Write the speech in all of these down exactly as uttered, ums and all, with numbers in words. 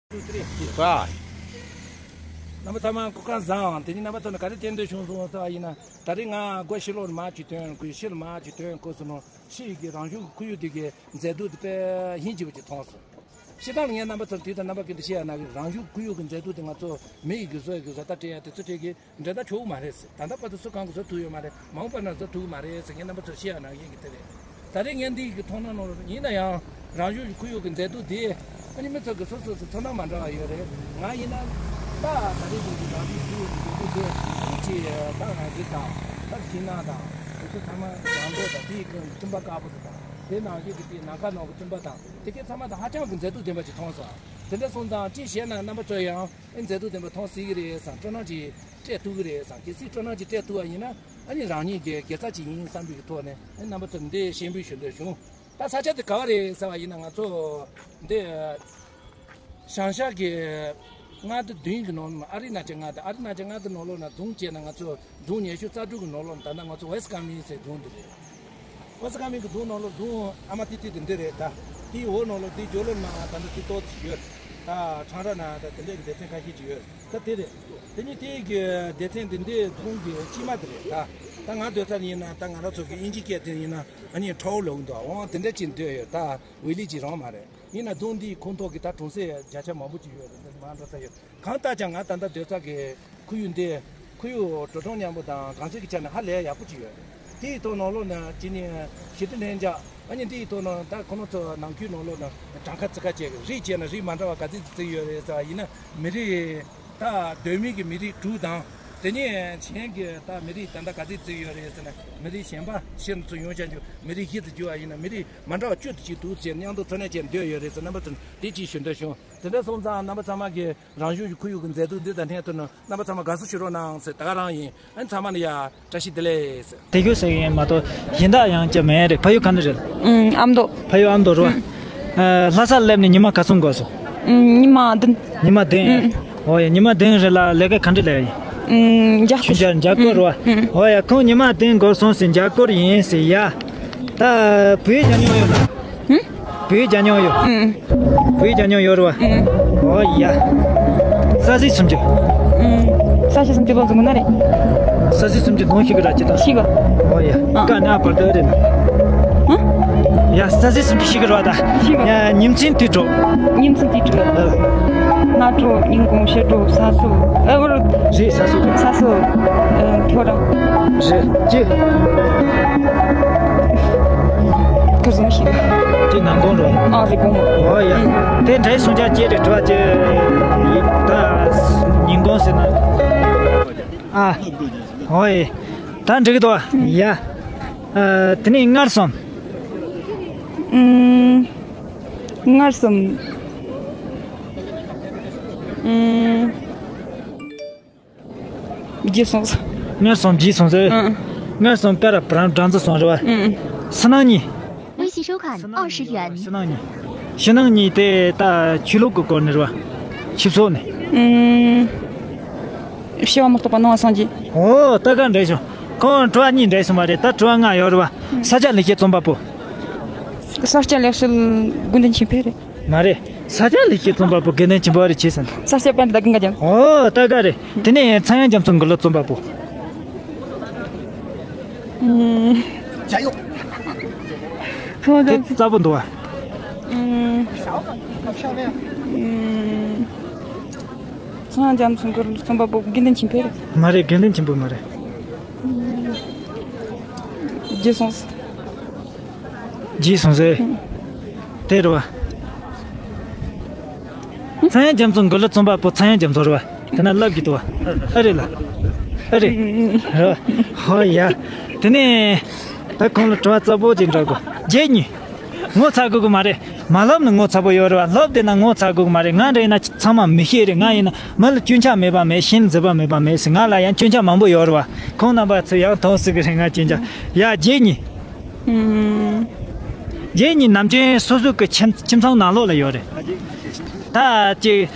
རྣམ་པ་ཚང་མ་སྐུ་ཁམས་བཟང་། དེ་ནི་རྣམ་པ་ཚོ་ནི་ག་རེ་བསྟན་འདོད་བྱུང་སོང་ཟེར་བ་ཡིན་ན། ད་རེས་ང་སྒོ་ཕྱི་ལོགས་ནས་མར་ཅིག་ཐོན། སྒོ་ཕྱི་ལ་མར་ཅིག་ཐོན་གོ་སོང་ནོ། ཕྱི་ཡི་གི་རང་བྱུང་གི་ཁོར་ཡུག་དེ་གི་མཛེས་སྡུག་དེ་དཔེ་ཧིན་ཅིག་པ་ཅིག་མཐོང་སོང་། ཕྱི་ཐང་ལ་ངས་རྣམ་པ་ཚོར་དུས་དང་རྣམ་པ་ཀུན་ཏུ་བཤད་ཡ་ན་གི་རང་བྱུང་ཁོར་ཡུག་གི་མཛེས་སྡུག་དེ་ང་ཚོ་མི་ཡི་གི་བཟོ་ཡི་གི་བཟོ་ལྟ་སྤྲད་ཡ་དེ་ཚོ་སྤྲད་གི་འགྲན་ཟླ་ཆོག་གི་མ་རེད་ཟེར། ད་ལྟ་བར་དུ་སུ་གང་གིས་བཟོ་ཐུབ་ཡོད་མ་རེད། མ་འོངས་པ་ན་བཟོ་ཐུབ་གི་མ་རེད་ཟེར་ངས་རྣམ་པ་ཚོར་བཤད་ཡ་ན་ཡིན་གི་དེ་རེད། ད་རེས་ངས་འདི་ཡི་གི་མཐོང་སྣང་ནང་ལ་ཡིན་ན་ཡང་རང་བྱུང་གི་ཁོར་ཡུག་གི་མཛེས་སྡུག་དེ་ཨ་ནི་མི་ཚོ་གི་སོ་སོ་སོ་ཚོར་སྣང་མ་འདྲ་བ་ཡོད་རེད། ང་ཡིན་ན་ད་ད་རེས་ཀྱི་རང་བྱུང་ཁོར་ཡུག་གི་མཛེས་སྡུག་དེ་ཨ་ནི་ཅི་ད་ང་རིགས་དང་ད་ཤིང་ནགས་དང་དེ་ཚོ་ཚང་མ་རང་མགོ་དང་དེ་ཡི་གི་སྤྲིན་པ་དཀར་པོ་དེ་དང་དེ་ནང་བཞིན་གྱི་དེ་ནམ་མཁའ་ནང་གི་སྤྲིན་པ་དང་དེ་གའི་ཚང་མ་དང་ཧ་ཅང་གི་མཛེས་སྡུག་ལྡན་པ་ཅིག་མཐོང་སོང་། དེ་འདྲ་སོང་ཙང་ཅི་བྱས་ན་རྣམ་པ་ཚོ་ཡང་། ཨེ་མཛེས་སྡུག་ལྡན་པ་མཐོང་སྲིད་ཀྱི་རེད་བསམ། སྤྲོ་སྣང་ཅིག་སྤྲད་ཐུབ་ཀྱི་རེད་བསམ། གལ་སྲིད་སྤྲོ་སྣང་ཅིག་སྤྲད་ཐུབ་པ་ཡིན་ན་ཨ་ནི་རང་ཉིད་ཀྱི་དགེ་རྩ་ཅིག་ཡིན་བསམ་པའི་ཐོག་ནས་ཨ་རྣམ་པ་ཚོར་འདི་ཞལ་འབོད་ཞུ་འདོད་བྱུང་། ད་ས་ཆ་དེ་ག་བ་རེད་ཟེར་བ་ཡིན་ན་ང་ཚོ་འདི་ཞང་ཞག་གི་མངའ་སྡེ་བདུན་གྱི་ནང་ཨ་རི་ན་ཅི་མངའ་སྡེ་ཨ་རི་ན་ཅི་མངའ་སྡེ་ནང་ལོགས་ན་རྫོང་བཅས་ན་ང་ཚོ་རྫོང་ཉི་ཤུ་རྩ་དྲུག་གི་ནང་ལོགས་ན་ད་ལྟ་ང་ཚོ་ཝེ་སི་ཀ་མིན་ཟེར་རྫོང་འདི་རེད། ཝེ་སི་ཀ་མིན་གྱི་རྫོང་ནང་ལོགས་རྫོང་ཨ་མ་ཏི་ཏི་དེ་འདི་རེད་ད། དེའི་འོག་ནང་ལོགས་དེའི་སྦྱོར་ཀློང་ནང་ད་ལྟ་དེ་ཏོག་ཙམ་ཡོད། ད་ཁྲང་ར་ན་ད་དེ་འདྲས་ཀྱི་སྡེ་ཚན་ཁ་ཤས་ཅིག་ཡོད་ད་དེ་རེད། དེ་ནི་དེའི་གི་སྡེ་ཚན་འདི་འདི་རྫོང་གི་དཀྱིལ་མ་དེ་རེད་ད། ད་ང་སྡོད་ས་ཡིན་ན་ད་ང་རང་ཚོ་གི་དབྱིན་ཇི་སྐད་དེ་ཡིན་ན་ཨ་ནི་ཁྲའོ་ལབ་འདུག་འོང་དེ་འདྲས་ཅིག་འདོད་ཡོད་ད། ཝེ་ལི་ཅིག་རང་མ་རེད། ཡིན་ན་རྫོང་འདིའི་ཁོངས་གཏོགས་ཀྱི་ད་གྲོང་གསེབ་བརྒྱ་ཆ་མང་པོ་ཅིག་ཡོད་རེད། འདི་མ་འགྲོ་ས་ཡོད། གང་ལྟར་ཀྱང་ང་ད་ལྟ་སྡོད་ས་གི་ཁོར་ཡུག་འདི་ཁོར་ཡུག་འགྲོ་གྲོན་མཉམ་པོ་དང་གྲངས་ཚད་ཀྱི་ཆ་ནས་ཧ་ལས་ཡག་པོ་ཅིག་ཡོད། དེའི་ཐོག་ནང་ལོགས་ན་ཅི་ནས་ཞི་བདེ་ལྷིང་འཇགས་ཨ་ནི་འདིའི་ཐོག་ན་ད་ཁོ་ན་ཚོ་ནང་ཁུལ་ནང་ལོགས་ན་གྲངས་ཀ་ཚིག་ཁ་བཅད་གི་རིགས་བྱས་ན་རིགས་མ་འདྲ་བ་ག་ཚོད་ཅིག་ཡོད་རེད་ཟེར་བ་ཡིན་ན་མི་རིགས་ད་གདོད་མའི་གི་མི་རིགས་དྲུག་དང་དེ་ནས་གཞན་གྱི་ད་མི་རིགས་ད་ལྟ་ག་ཚོད་ཅིག་ཡོད་རེད་ཟེར་ན་མི་རིགས་གཞན་པ་ཕྱིར་ཚུར་ཡོང་བྱ་རྒྱུ་མི་རིགས་བཞི་ཙམ་བརྒྱུད་པ་ཡིན་ན་མི་རིགས་མ་འདྲ་བ་བཅུ་ཙམ་ཅིག་འདུག་ཟེར་མཉམ་དུ་འཚོ་གནས་བྱས་འདོད་ཡོད་རེད་ཟེར་རྣམ་པ་ཚོ་འདི་ཅིག་ཞུ་འདོད་བྱུང་། དེ་འདྲ་སོང་ཙང་རྣམ་པ་ཚང་མ་གིས་རང་བྱུང་གི་ཁོར་ཡུག་གི་མཛེས་སྡུག་འདི་དང་ལྷན་དུ་ནི་རྣམ་པ་ཚང་མ་དགའ་བསུ་ཞུ་རོགས་གནང་ཟེར་ད་ག་རང་ཡིན། ཨ་ནི་ཚང་མ་ལ་ཡ་བཀྲ་ཤིས་བདེ་ལེགས་ཟེར། དེ་གོ་ཟེར་གི་ཡིན་མ་གཏོགས་གཞན་དག་ཡང་ཅི་མེད་རེད། ཕ་ཡུལ་ག་འདྲ་རེད། ཨམ་མདོ། ཕ་ཡུལ་ཨམ་མདོ་རེད་བ། ཨ་ལྷ་སར་སླེབས་ནས་ཉི་མ་ག་ཚོད་འགོར་སོང་། ཉི་མ་བདུན། ཉི་མ་བདུན། ཨོ་ཡ་ཉི་མ་བདུན་རེད་ལ་ལས་ཀ་ག་འདྲ་ལས་ཡིན། མཇལ་ཁུར། མཇལ་མཇལ་ཁུར་རེད་བ། ཨོ་ཡ་ཁོང་ཉི་མ་བདུན་འགོར་སོང་ཟེར་མཇལ་ཁུར་ཡིན་ཟེར་ཡ། ད་བུའི་ཇ་ཉོ་ཡོད་ན། བུའི་ཇ་ཉོ་ཡོད། བུའི་ཇ་ཉོ་ཡོད་རེད་བ། ཨོ་ཡ། ས་སྲིད་སུམ་ཅུ། ས་སྲིད་སུམ་ཅུ་ལོ་ཟུང་ན་རེད། ས་སྲིད་སུམ་ཅུ་ནང་ཞིག་གི་ར་ཅི་དང་། ཞིག་ག་ཨོ་ཡ། ཀ་ན་བར་དོ་རེད། ཡ་ས་སྲིད་སུམ་ཅུ་ཞིག་གི་ར་ད། ཞིག་ག་ཡ་ཉིན་མཚན་དུས་དྲོ། ཉིན་མཚན་དུས་དྲོ། སྔ་དྲོ་ཉིན་གུང་ཕྱི་དྲོ་ས་སྲོད། ཨ་བར། རེད་ས་སྲོད། ས་སྲོད། ཁྱོད་རང་། རེད་ཅི། ཁ་སང་ཞིག་ཅི་ནང་དོན་རོ། ཨ་རེད་དགོངས། ཨོ་ཡ། དེ་འདྲའི་སོང་ཅག་ཅེ་རེད་དྲ་ཅེ། ད་ཉིན་གུང་ཟེར་ན། ཨ། ཨོ་ཡ། ད་འགྲིག་གི་འདུག་ཡ། ཨ་དེ་ནས་སྔར་སོང་། ཨུམ། སྔར་སོང་། ཨུམ། རྗེས་སོང་ཟེར། སྔར་སོང་རྗེས་སོང་ཟེར། ཨང་། སྔར་སོང་ཀ་ར་བྲང་བྲང་ཙི་སོང་རེད་བ། ཨང་། ཕྱི་ནང་གཉིས། 微信收看二十元。ཕྱི་ནང་གཉིས། ཕྱི་ནང་གཉིས། ཕྱི་ནང་གཉིས་དེ་ད་ཆོས་ལུགས་ཀྱི་སྐོར་ནས་རེད་བ། ཆོས་ཚོགས་ནས། ཨང་། སྐྱེ་བ་མི་རྟག་པ་སྣང་བ་སངས་རྒྱས། ཨོ་ད་ག་འདྲ་བྱུང་། ཁོང་དྲི་བ་གཉིས་འདྲ་སོང་བ་རེད། ད་དྲི་བ་ལྔ་ཡོད་རེད་བ། ས་སྐྱ་ལེགས་བཤད་རྩོམ་པ་པོ། ས་སྐྱ་ལེགས་བཤད་དགེ་འདུན་ཆོས་འཕེལ་རེད། མ་རེད། ས་སྐྱ་ལེགས་བཤད་རྩོམ་པ་པོ་དགེ་འདུན་ཆོས་འཕེལ་རེད་བྱས་ཟིན། ས་སྐྱ་པཎྜི་ཏ་ཀུན་དགའ་རྒྱལ། ཨོ་ད་ག་རེད། དེ་ནས་ཚངས་དབྱངས་རྒྱ་མཚོ་མགུར་གླུ་རྩོམ་པ་པོ། ཨུམ། ཚངས་དབྱངས་རྒྱ་མཚོ། དེ་རྩ་པོ་འདུག་བ། ཨུམ། ཨུམ། ཚངས་དབྱངས་རྒྱ་མཚོ་མགུར་གླུ་རྩོམ་པ་པོ་དགེ་འདུན་ཆོས་འཕེལ་རེད། མ་རེད། དགེ་འདུན་ཆོས་འཕེལ་མ་རེད། རྗེས་སོང་ཟེར། རྗེས་སོང་ཟེར། དེ་རེད་བ། ཚངས་དབྱངས་རྒྱ་མཚོ་མགུར་གླུ་རྩོམ་པ་པོ་ཚངས་དབྱངས་རྒྱ་མཚོ་རེད་བ། དེ་ན་ལབ་ཀྱི་འདུག་བ། ཨ་རེད་ལ། ཨ་རེད། རེད་བ། ཧོ་ཡ། དེ་ནས་ད་ཁོང་ལ་དྲི་བ་རྩ་པོ་ཅིག་འདྲི་དགོས། རྗེ་ཉིད། ངོ་ཚ་དགོས་ཀྱི་མ་རེད། མ་ལབ་ན་ངོ་ཚ་པོ་ཡོད་རེད་བ། ལབ་བསྡད་ན་ངོ་ཚ་དགོས་ཀྱི་མ་རེད། ང་འདྲ་ཡིན་ན་ཚང་མ་མི་ཤེས་རེད། ང་ཡིན་ན་མི་ལ་སྐྱོན་ཆ་མེད་པ་མེད། གཞན་ལ་མཛེས་པ་མེད་པ་མེད་ཟེར། ང་ལ་ཡང་སྐྱོན་ཆ་མང་པོ་ཡོད་རེད་བ། ཁོང་རྣམ་པ་ཚོས་ཡང་མཐོང་སྲིད་ཀྱི་རེད། ང་སྐྱོན་ཆ་ཡ་རྗེ་ཉིད། ཨུམ། རྗེ་ཉིད་ནམ་རྒྱུན་སོ་སོ་གི་ཁྱིམ་ཁྱིམ་ཚང་ནང་ལོགས་ལ་ཡོད་རེད། ད་ཅིག་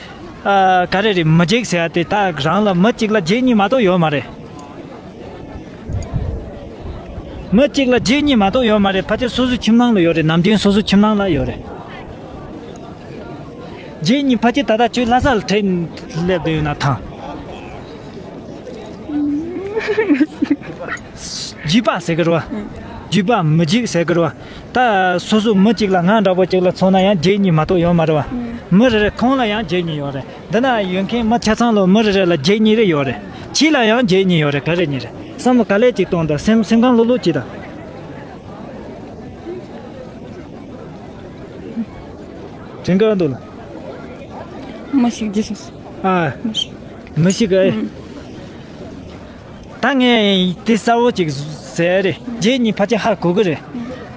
ཨ་ག་རེ་རེད། མི་འཇིགས་ཟེར་ཡ་དེ་ད་རང་ལ་མི་གཅིག་ལ་རྗེ་ཉིད་མ་གཏོགས་ཡོད་མ་རེད། མི་གཅིག་ལ་རྗེ་ཉིད་མ་གཏོགས་ཡོད་མ་རེད། ཕལ་ཆེར་སོ་སོའི་ཁྱིམ་ནང་ལ་ཡོད་རེད། ནམ་རྒྱུན་སོ་སོའི་ཁྱིམ་ནང་ལ་ཡོད་རེད། བརྒྱད་གཉིས་ཕལ་ཆེར་ད་ལྟ་ཁྱོད་ལྷ་ས་ལ་བྲོས་སླེབས་བསྡད་ཡོད་ན་ཐང་། རྒྱུས་པ་ཟེར་གི་རེད་བ། རྒྱུས་པ་མི་འཇིགས་ཟེར་གི་རེད་བ། ད་སོ་སོ་མི་གཅིག་ལ་ང་འདྲ་པོ་གཅིག་ལ་མཚོན་ན་ཡང་བརྒྱད་གཉིས་མ་གཏོགས་ཡོད་མ་རེད་བ། མི་རེ་རེ་ཁོང་ལ་ཡང་བརྒྱད་གཉིས་ཡོད་རེད། འདི་ན་ཡོད་མཁན་མི་ཆ་ཚང་ལོ་མི་རེ་རེ་ལ་བརྒྱད་གཉིས་རེ་ཡོད་རེད། ཁྱེད་ལ་ཡང་བརྒྱད་གཉིས་ཡོད་རེད། ག་རེ་གཉིས་རེད། བསམ་བློ་ག་ལེར་ཅིག་གཏོང་དང་། སེམས་སེམས་ཁམས་ལྷོད་ལྷོད་ཅིག་དང་། དྲན་ག་འདུག་ལ། མི་ཞིག་རྗེས་སུ། ཨ། མི་ཞིག་མི་ཞིག་ཨེ། ཨང་། ད་ངས་དེ་གསལ་བོ་ཅིག་ཟེར་རེད། བརྒྱད་གཉིས་ཕལ་ཆེར་ཧ་གོ་གི་རེད།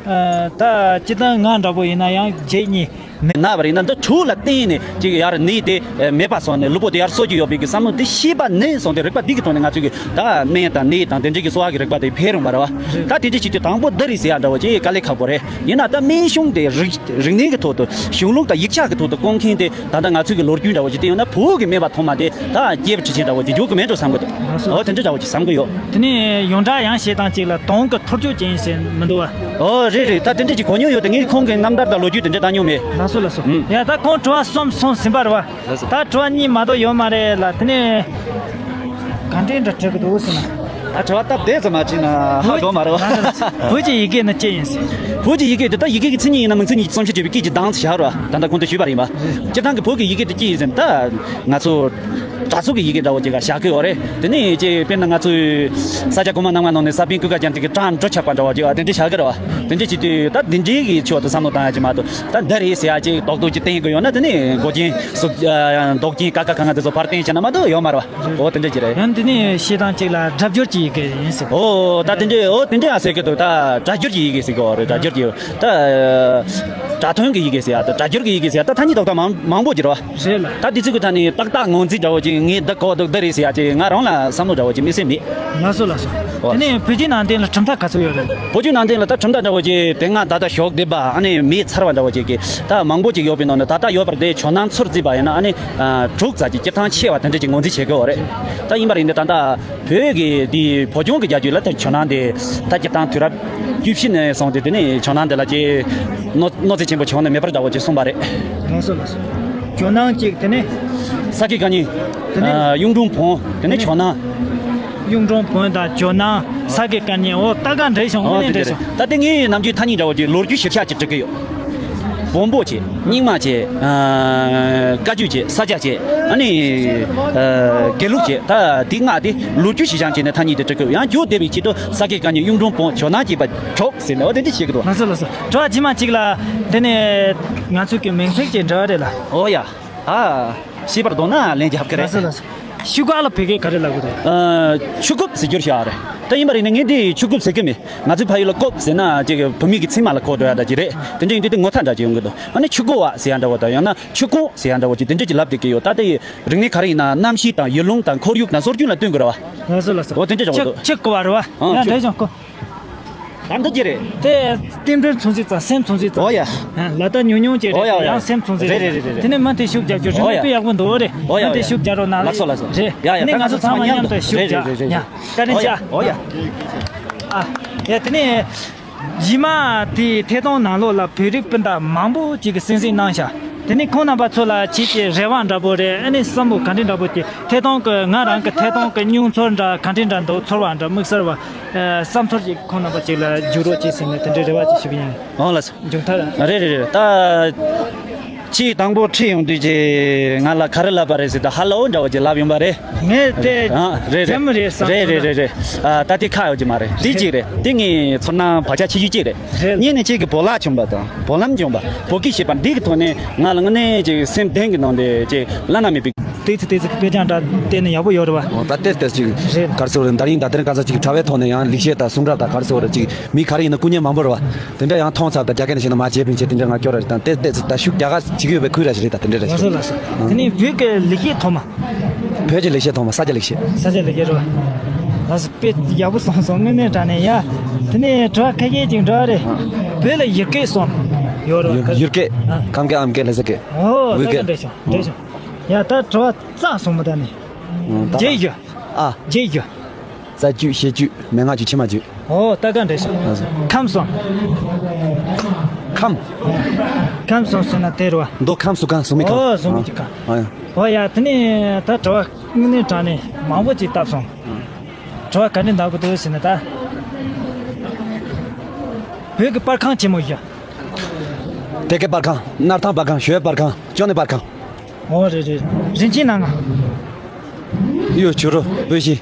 ཨ། ད་སྤྱིར་བཏང་ང་འདྲ་པོ་ཡིན་ན་ཡང་བརྒྱད་གཉིས་མེད། ན་བ་རེད་ན། འདི་ཆོས་ལ་བརྟེན་ནས་ཅིག་ཡར་ནད་དེ་མེད་པ་སོང་ནས་ལུས་པོ་དེ་ཡར་གསོ་རྒྱུ་ཡོད་པའི་གི་བསམ་བློ་དེ་ཤེས་པ་ནས་སོང་སྟེ། རིག་པ་འདི་གི་ཐོག་ནས་ང་ཚོས་གི་ད་སྨན་དང་ནད་དང་དེ་འདྲའི་གི་གསོ་བ་གི་རིག་པ་དེ་འཕེལ་རུང་བ་རེད་བ། ད་དེ་འདྲ་བྱེད་རྒྱུ་དང་པོ་འདི་རེད་ཟེར་ཡ་འདྲ་བོ་ཅིག་དཀའ་ལས་ཁག་པོ་རེད། ཡིན་ན་ད་སྨན་གཞུང་དེ་རིག་རིག་གནས་ཀྱི་ཐོག་ཏུ། གཞུང་ལུགས་དང་ཡིག་ཆ་གི་ཐོག་ཏུ་བསྐོང་མཁན་དེ། ད་ལྟ་ང་ཚོའི་གི་ལོ་རྒྱུས་འདྲ་བོ་ཅིག་བལྟས་ཡོང་ན། བོད་ཀྱི་སྨན་པ་ཐོག་མ་དེ་ད་སྐྱེས་བུ་ཁྲི་ཆེན་འདྲ་བོ་ཅིག་འཇོག་གི་མེད་འགྲོ་བསམ་གི་འདུག་ལགས་སོ། འོ། དེ་འདྲ་འདྲ་བོ་ཅིག་བསམ་གི་ཡོད། དེ་ནས་ཡོངས་གྲགས་ཡང་བཤད་སྟངས་གཅིག་ལ་དོན་གྱི་ཐག་གཅོད་ཅན་ཟེར་མི་འདུག་བ། ཨོ། རེད་རེད། ད་དེ་འདྲ་ཅིག་གོ་མྱོང་ཡོད་དེ། ངས་ཁོང་གི་རྣམ་ཐར་དང་ལོ་རྒྱུས་དེ་འདྲ་བལྟ་མྱོང་མེད། ལགས་སོ་ལགས་སོ། ཨུམ། ཡ། ད་ཁོང་དྲི་བ་གསུམ་སོང་ཟིན་པ་རེད་བ། ལགས་སོ། ད་དྲི་བ་གཉིས་མ་གཏོགས་ཡོད་མ་རེད་ལ། དེ་ནས་ག་འདྲས་འདྲ་དྲི་གི་འདུག་ཟེར་ན། ཨ། དྲི་བ་སྟབས་བདེ་ཙམ་མ་བྱས་ན་ཧ་གོ་མ་རེད་བ། བོད་ཀྱི་ཡི་གེ་ནི་ཅི་ཡིན་ཟེར། བོད་ཀྱི་ཡི་གེ་དེ་ད་ཡི་གེ་གི་མཚན་ཉིད་ཡིན་ན་མིང་ཚིག་གཉིས་ཀྱི་རྩོམ་གཞི་བརྗོད་པའི་སྐད་ཀྱི་གདངས་ཟེར་བྱ་བ་རེད་བ། ད་ལྟ་གོང་དུ་ཞུས་པ་རེད་ཡིན་པ། སྤྱིར་བཏང་གི་བོད་ཀྱི་ཡི་གེ་དེ་ཅི་ཡིན་ཟེར་ན། ད་ང་ཚོ་གྲྭ་ཚོགས་ཀྱི་ཡི་གེ་འདྲ་བོ་ཅིག་ག་བཞག་གི་ཡོད་རེད། དེ་ནས་ཅིག་དཔེར་ན་ང་ཚོའི་ས་སྐྱ་གོང་མ་རྣམ་ལྔ་ནང་ནས་ས་པཎ་ཀུན་དགའ་རྒྱ་མཚོ་གི་བྲང་འགྲོ་ཆགས་པ་འདྲ་བོ་ཅིག་དེ་འདྲ་བཞག་གི་རེད་བ། དེ་འདྲ་བྱེད་དུས་ད་དེ་འདྲའི་གི་ཕྱོགས་དུ་བསམ་བློ་བཏང་ཡ་ཅིག་མ་གཏོགས། ད་འདི་རེད་ཟེར་ཡ་ཅིག་རྡོག་རྡོག་ཅིག་བསྟན་གི་ཡོད་ན། དེ་ནས་མགོ་རྒྱན་སུ། མདོག་རྒྱན་ཀ་ཁ་ག་ང་དེ་ཚོ་ཕར་བསྟན་བྱས་ན་མ་གཏོགས་ཡོད་མ་རེད་བ། འོ། དེ་འདྲ་ཅིག་རེད། ཡང་དེ་ནས་བཤད་སྟངས་གཅིག་ལ་སྒྲ་སྦྱོར་གྱི་ཡི་གེ་ཡིན་ཟེར། ཨོ། ད་དེ་འདྲ། ཨོ། དེ་འདྲ་ཡང་ཟེར་གི་འདུག་ད་སྒྲ་སྦྱོར་གྱི་ཡི་གེ་ཟེར་གི་ཡོད་རེད། སྒྲ་སྦྱོར་གྱི། ད་སྒྲ་དོན་གྱི་ཡི་གེ་ཟེར་ཡ་དང་སྒྲ་སྦྱོར་གྱི་ཡི་གེ་ཟེར་ཡ། ད་ཐ་སྙད་རྡོག་རྡོག་མང་མང་པོ་ཅིག་རེད་བ། རེད་ལ། ད་དེ་ཚོ་གི་ཐད་ནས་ཏག་ཏག་ངོས་འཛིན་འདྲ་བོ་ཅིག་ངས་འདི་གོ་འདུག་འདི་རེད་ཟེར་ཡ་ཅིག་ང་རང་ལ་བསམ་བློ་འདྲ་བོ་ཅིག་དམིགས་བསལ་མེད། ལགས་སོ་ལགས་སོ། ཨོ། དེ་ནས་བོད་བརྒྱུད་ནང་བསྟན་ལ་གྲུབ་མཐའ་ག་ཚོད་ཡོད་རེད། བོད་བརྒྱུད་ནང་བསྟན་ལ་ད་གྲུབ་མཐའ་འདྲ་བོ་ཅིག་དེ་སྔ་ད་ལྟ་ཞོག་བསྡད་པ། ཨ་ནི་མེད་ཚར་བ་འདྲ་བོ་ཅིག་གི་ད་མང་པོ་ཅིག་ཡོད་པའི་ནང་ནས། ད་ལྟ་ཡོད་པ་དེ་ཇོ་ནང་ཚུར་བརྩིས་པ་ཡིན་ན། ཨ་ནི་ཨ་དྲུག་ཙམ་ཅིག་སྤྱིར་བཏང་ཆེ་བ་དེ་འདྲ་ཅིག་ངོས་འཛིན་བྱེད་ཀྱི་ཡོད་རེད། ད་ཡིན་པ་རེད་འདི། ད་ལྟ་བོད་ཀྱི་འདི་བོད་ལྗོངས་ཀྱི་རྒྱལ་རྒྱུད་ལ་ད་ཇོ་ནང་དེ་ད་སྤྱིར་བཏང་དུས་རབས་བཅུ་བཞི་ནས་བཟུང་སྟེ། དེ་ནས་ཇོ་ནང་དེ་ལ་ཅིག་གནོད་གནོད་འཚེ་ཆེན་པོ་བྱུང་ནས་མེད་པ་འདྲ་བོ་ཅིག་གསུངས་པ་རེད། ལགས་སོ་ལགས་སོ། ཇོ་ནང་གཅིག་དེ་ནས་ས་དགེ་བཀའ་རྙིང་། དེ་ནས་ཨ་གཡུང་དྲུང་བོན། དེ་ནས་ཇོ་ནང་། གཡུང་དྲུང་བོན་དང་ཇོ་ནང་། ས་དགེ་བཀའ་རྙིང་། འོ། ད་ག་འདྲ་བྱུང་། ཨོ། དངོས་གནས་འདྲ་བྱུང་། ད་དེ་ངའི་ནམ་རྒྱུན་ཐ་སྙད་འདྲ་བོ་ཅིག་ལོ་རྒྱུས་གཞིར་བཞག་ཅིག་འབྲི་གི་ཡོད། བོན་པོ་བྱས། རྙིང་མ་བྱས། ཨ་བཀའ་བརྒྱུད་བྱས། ས་སྐྱ་བྱས། ཨ་ནི་ཨ་དགེ་ལུགས་བྱས། ད་དེ་ལྔ་དེ་ལོ་རྒྱུས་གཞིར་བཞག་བྱས་ནས་ཐ་སྙད་དེ་འབྲི་གི་ཡོད། ཡང་འགྱུར་བསྡད་པའི་ཆེད་དུ་ས་དགེ་བཀའ་རྙིང་། གཡུང་དྲུང་བོན། ཇོ་ནང་བཅས་པ་ཇོ་ཟེར་ནས། འོ། དེ་འདྲ་བྱེད་ཀྱི་འདུག་ལགས་སོ་ལགས་སོ། དྲི་བ་རྗེས་མ་གཅིག་ལ། དེ་ནས་ང་ཚོ་གི་མིང་ཚིག་ཅིག་འབྲི་བ་རེད་ལ། ཨོ་ཡ། ཨ། ཤེས་པར་འདོད་ན་ལན་རྒྱབ་ཀྱི་རེད། ལགས་སོ་ལགས་སོ། ཤུ་གུ་ལ་བོད་སྐད་ག་རེ་ལབ་ཀྱི་རེད། ཨ། ཆུ་ཀོབ་ཟེར་རྒྱུར་བཞག་རེད། ད་ཡིན་པ་རེད་ན། ངས་འདི་ཆུ་ཀོབ་ཟེར་གྱི་མེད། ང་ཚོའི་ཕ་ཡུལ་ལ་ཀོབ་ཟེར་ན་ཅིག་བུད་མེད་ཀྱི་མཚན་མ་ལ་གོ་འགྲོ་ཡ་འདྲ་ཅིག་རེད། དེ་འདྲ་ཡིན་དུས་དེ་ངོ་ཚ་འདྲ་ཅིག་ཡོང་གི་འདུག་ཨ་ནི་ཆུ་ཀོ་བ་ཟེར་ཡ་འདྲ་བོ་དང་། ཡང་ན་ཆུ་ཀོང་ཟེར་ཡ་འདྲ་བོ་ཅིག་དེ་འདྲ་ཅིག་ལབ་བསྡད་ཀྱི་ཡོད། ད་དེ་ཡི་རིག་གནས་ག་རེ་ཡིན་ན། གནམ་གཤིས་དང་ཡུལ་ལུང་དང་ཁོར་ཡུག་དང་སྲོལ་རྒྱུན་ལ་བསྟུན་དགོས་རེད་བ། ལགས་སོ་ལགས་སོ། འོ། དེ་འདྲ་འདྲ་བོ་འདུག་ཆུ་ཀོ་བ་རེད་བ། ཨང་། ཡང་ཆུ་འདྲ་ཅིག་ཀོ། ད་འདི་ཅི་རེད། དེ་རྟེན་འབྲེལ་མཚོན་བྱེད་ཙམ། སེམས་མཚོན་བྱེད་ཙམ། ཨོ་ཡ། ལ་ད་ཉུང་ཉུང་ཅིག་རེད། ཨོ་ཡ་ཡ། ཡང་སེམས་མཚོན་བྱེད་རེད། རེད་རེད་རེད། དེ་ནས་མུ་མཐུད་ཤུགས་རྒྱག་རྒྱུ་རེད། ཨོ་ཡ། དཔེ་ཡག་པོ་འདུག་རེད། ཨོ་ཡ། མུ་མཐུད་ཡ། ཤུགས་རྒྱག་རོགས་གནང་། ལགས་སོ་ལགས་སོ། རེད། ཡ་ཡ། དེ་ནས་ད་ང་ཚོ་ཚང་མ་མཉམ་དུ་ཤུགས་རྒྱག། རེད་རེད་རེད། ཡ། བཀའ་དྲིན་ཆེ། ཨོ་ཡ། ཨ། ཡ། དེ་ནས་རྗེས་མ་དེའི་ཐད་གཏོང་ནང་ལོགས་ལ་བོད་རིགས་སྤུན་ཟླ་མང་པོ་ཅིག་གིས་གསན་གཟིགས་གནང་ཤག་དེ་ནས་ཁོང་རྣམ་པ་ཚོ་ལ་ཁྱེད་ཀྱི་རེ་བ་འདྲ་པོ་རེད། ཨ་ནི་བསམ་བློ་ག་འདྲ་འདྲ་པོ་ཅིག་ཐད་གཏོང་གི། ང་རང་གི་ཐད་གཏོང་གི་མྱོང་ཚོར་འདྲ། ག་འདྲ་འདྲ་འདུག་ཚོར་བ་འདྲ། དམིགས་བསལ་བ། ཨ། བསམ་ཚོར་ཅིག་ཁོང་རྣམ་པ་ཅིག་ལ་བརྗོད་རོགས་གྱིས་ཟེར་ནས་དེ་འདྲའི་རེ་བ་ཅིག་ཞུ་གི་ཡིན། ཨོ་ལགས་སོ། མཇུག་མཐར། རེད་རེད་རེད། ད་ཆེས་དང་པོ་ཁྲིད་ཡོང་དུས་ཀྱི་ང་ལ་ག་རེ་ལབ་པ་རེད་ཟེར་ད། ཧ་ལོ་འདྲ་བོ་ཅིག་ལབ་ཡོང་པ་རེད། ངས་དེ། ཨ། རེད་རེད། འཇམ་རེད་བསམ། རེད་རེད་རེད་རེད། ཨ། ད་དེ་ཁག་ཡོད་ཀྱི་མ་རེད། དེ་གཅིག་རེད། དེ་ངའི་ཚོར་སྣང་བག་ཆགས་ཆེ་ཤོས་གཅིག་རེད། རེད། གཉིས་ནས་ཁྱེད་ཀྱི་བོད་ལྭ་གྱོན་པ་དང་། བོད་ལྭ་གྱོན་པ། བོད་སྐད་བཤད་པ་འདི་གི་ཐོག་ནས་ང་ལ་དངོས་གནས་ཅིག་སེམས་གཏིང་གི་ནང་དེ་ཅིག་བླ་ན་མེད་པའི། ཏོག་ཙམ་ཏོག་ཙམ་དཔེ་ཆ་འདྲ་བལྟས་ན་ཡག་པོ་ཡོད་རེད་བ། ཨོ། ད་ཏོག་ཙམ་ཏོག་ཙམ་ཅིག། རེད། ག་རེ་ཟེར་བ་རེད། ད་རིང་ད་ལྟ་ག་ཚོད་ཅིག་དྲ་བའི་ཐོག་ནས་ཡང་ལེགས་བཤད་དང་གསུང་རབ་དང་། ག་རེ་ཟེར་བ་རེད། ཅིག་མི་ག་རེ་ཡིན་ན་སྐུ་ཉིད་མང་པོ་རེད་བ། དེ་འདྲ་ཡང་མཐོང་ཚར། ད་རྒྱ་སྐད་ནས་བཤད་ན་མ་བྱས་པིན་བྱས། དེ་འདྲ་ང་སྐྱོར་ར་རེད། ད་ཏོག་ཙམ་ཏོག་ཙམ་ད་ཤུགས་རྒྱག་ག་བྱེད་ཀྱི་ཡོད་པའི་ཁུལ་ར་ཞིག་རེད། ད་དེ་འདྲ་ར་ཞིག། ལགས་སོ་ལགས་སོ། དེ་ནས་བོད་ཀྱི་ལེགས་བཤད་ཐོག་མ། བོད་ཀྱི་ལེགས་བཤད་ཐོག་མ། ས་སྐྱ་ལེགས་བཤད། ས་སྐྱ་ལེགས་བཤད་རེད་བ། ལགས་སོ། དཔེ་ཡག་པོ་གསུངས་སོང་། དངོས་གནས་དྲང་གནས་ཡ། དེ་ནས་དྲི་བ་ཁ་ཤས་ཅིག་འདྲ་བ་རེད། བོད་ལ་ཡུལ་སྐད་གསུམ་ཡོད་རེད་བ། ཡུལ་སྐད། ཨ། ཁམས་སྐད། ཨམ་སྐད། ལྷ་ས་སྐད། ཨོ། ད་ག་འདྲ་བྱུང་། འདྲ་བྱུང་། ཡ། ད་དྲི་བ་རྩ་གསུམ་པོ་ད་ནི། ཨོ། ད་རྒྱའི་ཡུལ། ཨ། རྒྱའི་ཡུལ། རྩ་རྒྱུད། བཤད་རྒྱུད། མན་ངག་རྒྱུད། ཕྱི་མ་རྒྱུད། ཨོ། ད་ག་འདྲ་བྱུང་། ཨ། ཁམས་གསུམ། ཁམས། ཁམས་སོང་ཟེར་ན་དེ་རེད་བ། མདོ་ཁམས་སུ་གང་སོང་མི་གང་། ཨོ་སོང་མི་གཅིག་གང་། ཨ་ཡ། ཨོ་ཡ། དེ་ནས་ད་དྲི་བ་དངོས་གནས་དྲང་གནས་མང་པོ་ཅིག་བཏབ་སོང་། དྲི་བ་ག་འདྲ་འདྲ་གི་འདུག་ཟེར་ན་ད། བོད་ཀྱི་པར་ཁང་ཆེན་མོ་བཞི། དེ་གའི་པར་ཁང་། སྣར་ཐང་པར་ཁང་། ཞོལ་པར་ཁང་། ཅོ་ནེ་པར་ཁང་། ཨོ་རེད་རེད། རིན་ཆེན་སྣ་ལྔ། གཡུ་བྱུ་རུ་སྤོས་ཤེལ།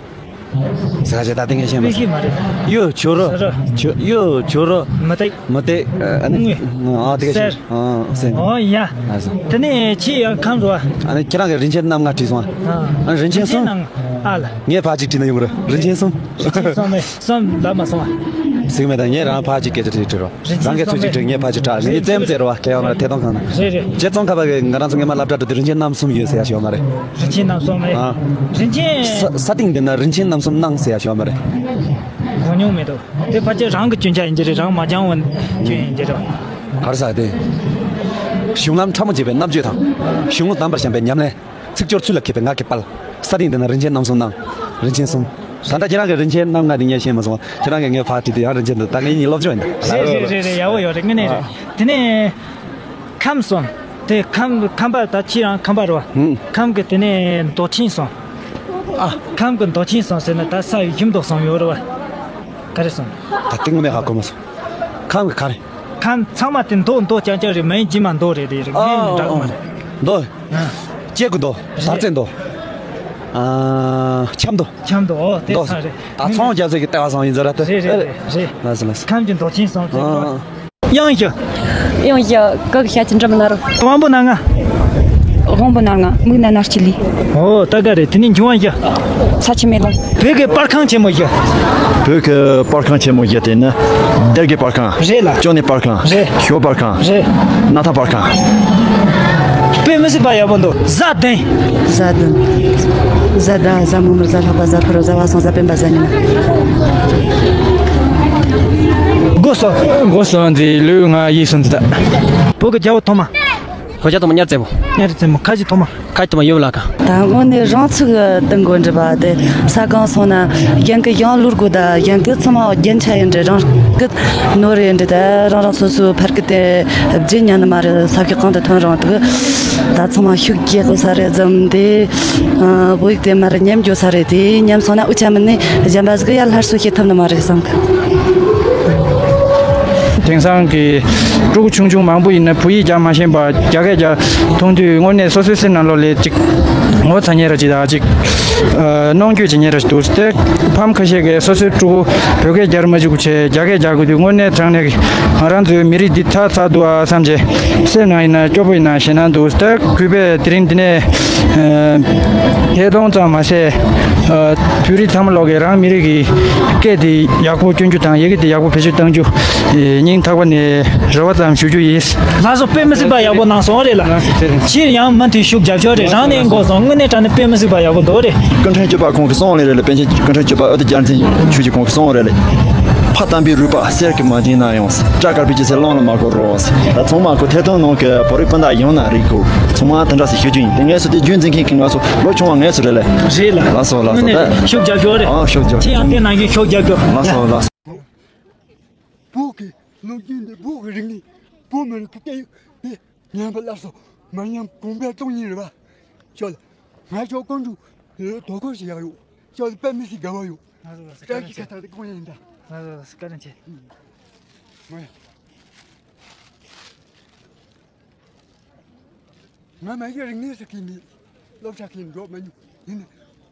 ཟ་ཞེ་ད་ཏིང་ངེ་ཤེས་མ་སྤོས་ཤེལ་མ་རེད། གཡུ་བྱུ་རུ། ས་རུ། གཡུ་བྱུ་རུ། མུ་ཏིག་མུ་ཏིག་ཨ་ནི། དངུལ། ཨ་དེ་ག་གསེར། ཨ་གསེར། ཨོ་ཡ། ཨ་གསེར། དེ་ནས་ཁྱེད་ཡང་ཁམས་རུ་བ། ཨ་ནི་ཁྱེད་རང་གི་རིན་ཆེན་སྣ་ལྔ་བྲིས་སོང་། ཨ་རིན་ཆེན་གསུམ། སྣ་ལྔ་ཨ་ལ། ངས་ཕ་གཅིག་བྲིས་ན་ཡོང་གི་རེད། རིན་ཆེན་གསུམ། རིན་ཆེན་གསུམ་མེད་གསུམ་ལབ་མ་སོང་བ། ཟིག་མེད་ད། ངས་རང་ཕ་གཅིག་སྐད་ཆ་དྲིས་དྲིས་རོགས། རང་གིས་ཚོད་ཅིག་དྲིས། ངས་ཕ་གཅིག་དྲིས། ངས་རྩེད་མོ་རྩེ་རོགས། ཁྱེད་ཡོང་ན་ཐད་གཏོང་ཁང་ན། རེད་རེད། རྗེ་ཙོང་ཁ་པ་གིས་ང་རང་ཚོ་སྔས་མ་སློབ་གྲྭ་འགྲོ་དུས་རིན་ཆེན་རྣམ་གསུམ་ཡོད་ཟེར་ཡ་ཞུ་བ་མ་རེད། རིན་ཆེན་རྣམ་གསུམ་རེད། ཨ། རིན་ཆེན། ས་ས་སྟེང་འདི་ན་རིན་ཆེན་རྣམ་གསུམ་སྣང་ཟེར་ཡ་ཞུ་བ་མ་རེད། གོ་མྱོང་མེད་དོ། དེ་ཕལ་ཆེར་རང་གི་སྐྱོན་ཆ་ཡིན་གྱི་རེད། རང་མ་སྦྱང་བ་སྐྱོན་ཡིན་གྱི་རེད། ག་རེ་ཟེར་དེ། གཞུང་ལམ་ཕྲ་མོ་བྱས་པའི་རྣམ་དཔྱོད་དང་། གཞུང་ལུགས་དམ་པར་བཤམས་པའི་ཉམས་ལེན། ཚིག་སྦྱོར་ཚུལ་ལ་མཁས་པའི་ངག་གི་དཔལ། ས་སྟེང་འདི་ན་རིན་ཆེན་རྣམ་གསུམ་སྣང་། རིན་ཆེན་གསུམ། ད་ལྟ་ཁྱེད་རང་གི་རིན་ཆེན་སྣ་ལྔ་འདི་ངས་ཤེས་མ་སོང་། ཁྱེད་རང་གིས་ངའི་ཕར་བྲིས་དུས་ཡང་རིན་ཆེན་འདུག་ད་ངེད་གཉིས་སློབ་སྦྱོང་ཡིན། རེད་རེད་རེད་རེད། ཡག་པོ་ཡོད་རེད། དངོས་གནས་རེད། དེ་ནས་ཁམས་སོང་། དེ་ཁམས་ཁམས་པ་ད་ཁྱེད་རང་ཁམས་པ་རེད་བ། ཧུམ། ཁམས་ཀྱི་དེ་ནས་མདོ་ཆེན་སོང་། ཨ། ཁམས་ཀྱི་མདོ་ཆེན་སོང་ཟེར་ན་ད་ས་ཡི་ཁྱིམ་མདོ་སོང་ཡོད་རེད་བ། ག་རེ་སོང་། ད་དེ་དངོས་གནས་ཧ་གོ་མ་སོང་། ཁམས་ཀྱི་ག་རེ། ཁམས་ཚང་མ་དེ་མདོ་མདོ་རྐྱང་རྐྱང་རེད། མིང་རྗེས་མ་མདོ་རེད་རེད་རེད། ཨ་ངས་འདྲ་གི་མ་རེད། མདོ། ཨ། སྐྱེ་དགུ་མདོ། དར་རྩེ་མདོ། ཨ། ཆབ་མདོ། ཆབ་མདོ། ཨོ་དེ་མདོ་ཚང་རེད། ད་ཚོང་རྒྱ་མཚོ་གི་ལྟེ་བ་སོང་ཡིན་ཟེར་ར་དེ། རེད་རེད་རེད་རེད། ལགས་སོ་ལགས་སོ། ཁམས་ཀྱི་མདོ་ཆེན་སོང་ཟེར། ཨ། དབྱངས་བཞི། དབྱངས་བཞི། ག་གི་ཤ་ཅི་འདྲ་མི་ན་རོ། དབང་པོ་སྣ་ལྔ། དབང་པོ་སྣ་ལྔ། མིག་སྣ་སྣ་ལྕེ་ལུས། ཨོ་ད་ག་རེད། དེ་ནི་འབྱུང་བ་བཞི། ཚ་ཆུ་མེ་རླུང་། བོད་ཀྱི་པར་ཁང་ཆེན་མོ་བཞི། བོད་ཀྱི་པར་ཁང་ཆེན་མོ་བཞི་དེ་ནི། སྡེ་དགེ་པར་ཁང་། རེད་ལ། ཅོ་ནེ་པར་ཁང་། རེད། ཞོལ་པར་ཁང་། རེད། སྣར་ཐང་པར་ཁང་། དཔེ་མི་སྲིད་པ་ཡག་པོ་འདུག་གཟའ་བདུན། གཟའ་བདུན། གཟའ་ཟླ། གཟའ་མིག་དམར། གཟའ་ལྷག་པ། གཟའ་ཕུར་བུ། གཟའ་པ་སངས། གཟའ་སྤེན་པ། གཟའ་ཉི་མ། སྒོ་གསུམ། སྒོ་གསུམ་འདི་ལོ་ལྔ་ཡིག་གསུམ་འདི་དག་བོད་ཀྱི་རྒྱལ་པོ་ཐོག་མ། ཁོ་རྒྱ་དུ་མ་གཉའ་རྩེ་མོ། གཉའ་རྩེ་མོ། ཁ་ཆེ་ཐོག་མ། ཁ་ཆེ་ཐོག་མ་ཡོད་ལ་ཀ་ད་དངོས་གནས་རང་ཚུགས་ཏུ་འགོ་འདྲི་བ་དེ་ས་གང་སོང་ན་རྒྱན་གི་ཡང་ལུར་དགོས། ད་རྒྱན་གི་ཚང་མ་རྒྱན་ཆ་ཡིན་འདྲི། རང་གི་ནོར་ཡིན་འདྲི། ད་རང་རང་སོ་སོའི་ཕར་གི་དེ་བརྗེད་ཉན་ནི་མ་རེད། ས་གི་གང་དུ་ཐོན་རང་དུ་ད་ཚང་མ་ཤུགས་རྒྱག་དགོས་ས་རེད། འཛམ་དེ་བོད་ཡིག་དེ་མར་ཉམས་འགྱོ་ས་རེད། དེ་ཉམས་སོང་ན་འུ་ཆ་མིན་ནི་གཞན་པ་ཟིག་ཡར་སླར་གསོ་བྱེད་ཐུབ་ནི་མ་རེད་བསམ་གི་དེང་སང་གི་ཕྲུ་གུ་ཆུང་ཆུང་མང་པོ་ཡིན་ན་བོད་ཡིག་རྒྱག་མ་ཤེས་པ། རྒྱ་སྐད་རྒྱག་མཐོང་དུས་དངོས་གནས་སོ་སོའི་སེམས་ནང་ལོགས་ལ་ཅིག་ངོ་ཚ་མཁན་ར་ཅིག་དང་ཅིག་ཨ་གནོང་འགྱོད་བྱེད་མཁན་ར་ཅིག་འདུག་དེ་ཕ་མ་ཁ་ཤས་ཀྱིས་སོ་སོའི་ཕྲུ་གུ་བོད་སྐད་རྒྱག་མ་བཅུག་བྱས་རྒྱ་སྐད་རྒྱག་དགོས་དུས་དངོས་གནས་དྲང་གནས་ཀྱི་ང་རང་ཚོའི་མི་རིགས་འདི་ཚར་ཚར་འདུག་ཨ་བསམ་བྱས་སེམས་ནང་ཡིན་ན་སྐྱོ་པོ་ཡིན་ན་ཞེད་སྣང་འདུག་དེ་གུས་པས་དེ་རིང་འདི་ནས་ཨ་ཐད་གཏོང་ཙམ་མ་ཟད་ཨ་བོད་རིགས་ཚང་མ་ལོག་གིས་རང་མི་རིགས་ཀྱི་སྐད་དེ་ཡག་པོ་སྐྱོན་རྒྱུ་དང་ཡི་གེ་དེ་ཡག་པོ་བེད་སྤྱོད་གཏང་རྒྱུ་སྙིང་ཐག་པ་ནས་རེ་བ་ཙམ་ཞུ་རྒྱུ་ཡིན། ལགས་སོ། དཔེ་མི་སྲིད་པ་ཡག་པོ་གནང་སོང་རེད་ལ། ལགས་སོ། ཁྱེད་ཡང་མུ་མཐུད་ཤུགས་རྒྱབ་ཤོག་རེད། རང་ནས་འགོ་སོང་། དངོས་གནས་དྲང་གནས་དཔེ་མི་སྲིད་པ་ཡག་པོ་འདུག་རེད། སྐུ་ཕྲེང་བཅུ་པ་ཁོང་གིས་གསུངས་ལེ་རེད་ལ། པཎ་ཆེན་སྐུ་ཕྲེང་བཅུ་པ་ཨོ་ཏི་བསྟན་འཛིན་ཆོས་ཀྱི་ཁོང་གིས་གསུངས་རེད་ལ། ཕ་དམ་པའི་རུས་པ་གསེར་གྱི་མ་བྱིན་ན་ཡང་། སྐྲ་དཀར་པོའི་ཅི་ཟེར་གླང་ལ་མ་གོ་རོགས། ད་ཚང་མ་ཁོ་ཐད་གཏོང་ནང་གི་བོད་རིགས་སྤུན་ཟླ་ཡོང་ན་རིག་གོ་ཚང་མ་དེ་འདྲ་ཞིག་ཞུ་རྒྱུ་ཡིན། དེ་ངས་སུ་དེ་རྒྱུན་འཛིན་མཁན་གྱི་ང་ཚོ་ལོ་ཆུང་བ་ངས་སུ་རེད་ལ། རེད་ལ། ལགས་སོ་ལགས་སོ། དངོས་གནས་ཤུགས་རྒྱབ་ཤོག་རེད། ཨ་ཤུགས་རྒྱབ། ཁྱེད་ཡང་དེ་ནང་བཞིན་ཤུགས་རྒྱབ་ཤོག་ལགས་སོ་ལགས་སོ། བོད་ཀྱི་ལོ་རྒྱུས་འདི། བོད་ཀྱི་རིག་གནས། བོད་མི་རིགས་ཀྱི་སྐད་ཡིག་འདི་ཉམས་པ་སླར་གསོ་མ་ཉམས་གོང་འཕེལ་གཏོང་ཉིན་རེད་བ། ཅོ་ལ། ང་ཅོ་ཀོང་ཀྲུག་དོ་ཁོར་ཞིག་ཡག་ཡོད། ཅོ་ལ་དཔེ་མི་སྲིད་དགའ་བ་ཡོད། ང་ཚོ་ལ་སི་ཀ་ཀྲ་ཀི་ཆེ། ཁ་ཐག་དེ་ཀོང་ཡིན་ད། ང་ཚོ་ལ་སི་ཀ་ཀྲ་ཆེ། ང་ཡ། ང་མ་གཞི་རིག་གནས་སུ་ཁེལ་མེད། སློབ་གྲྭ་ཁེལ་འགྲོ་མ་མྱོང་། ཡིན་ནའི་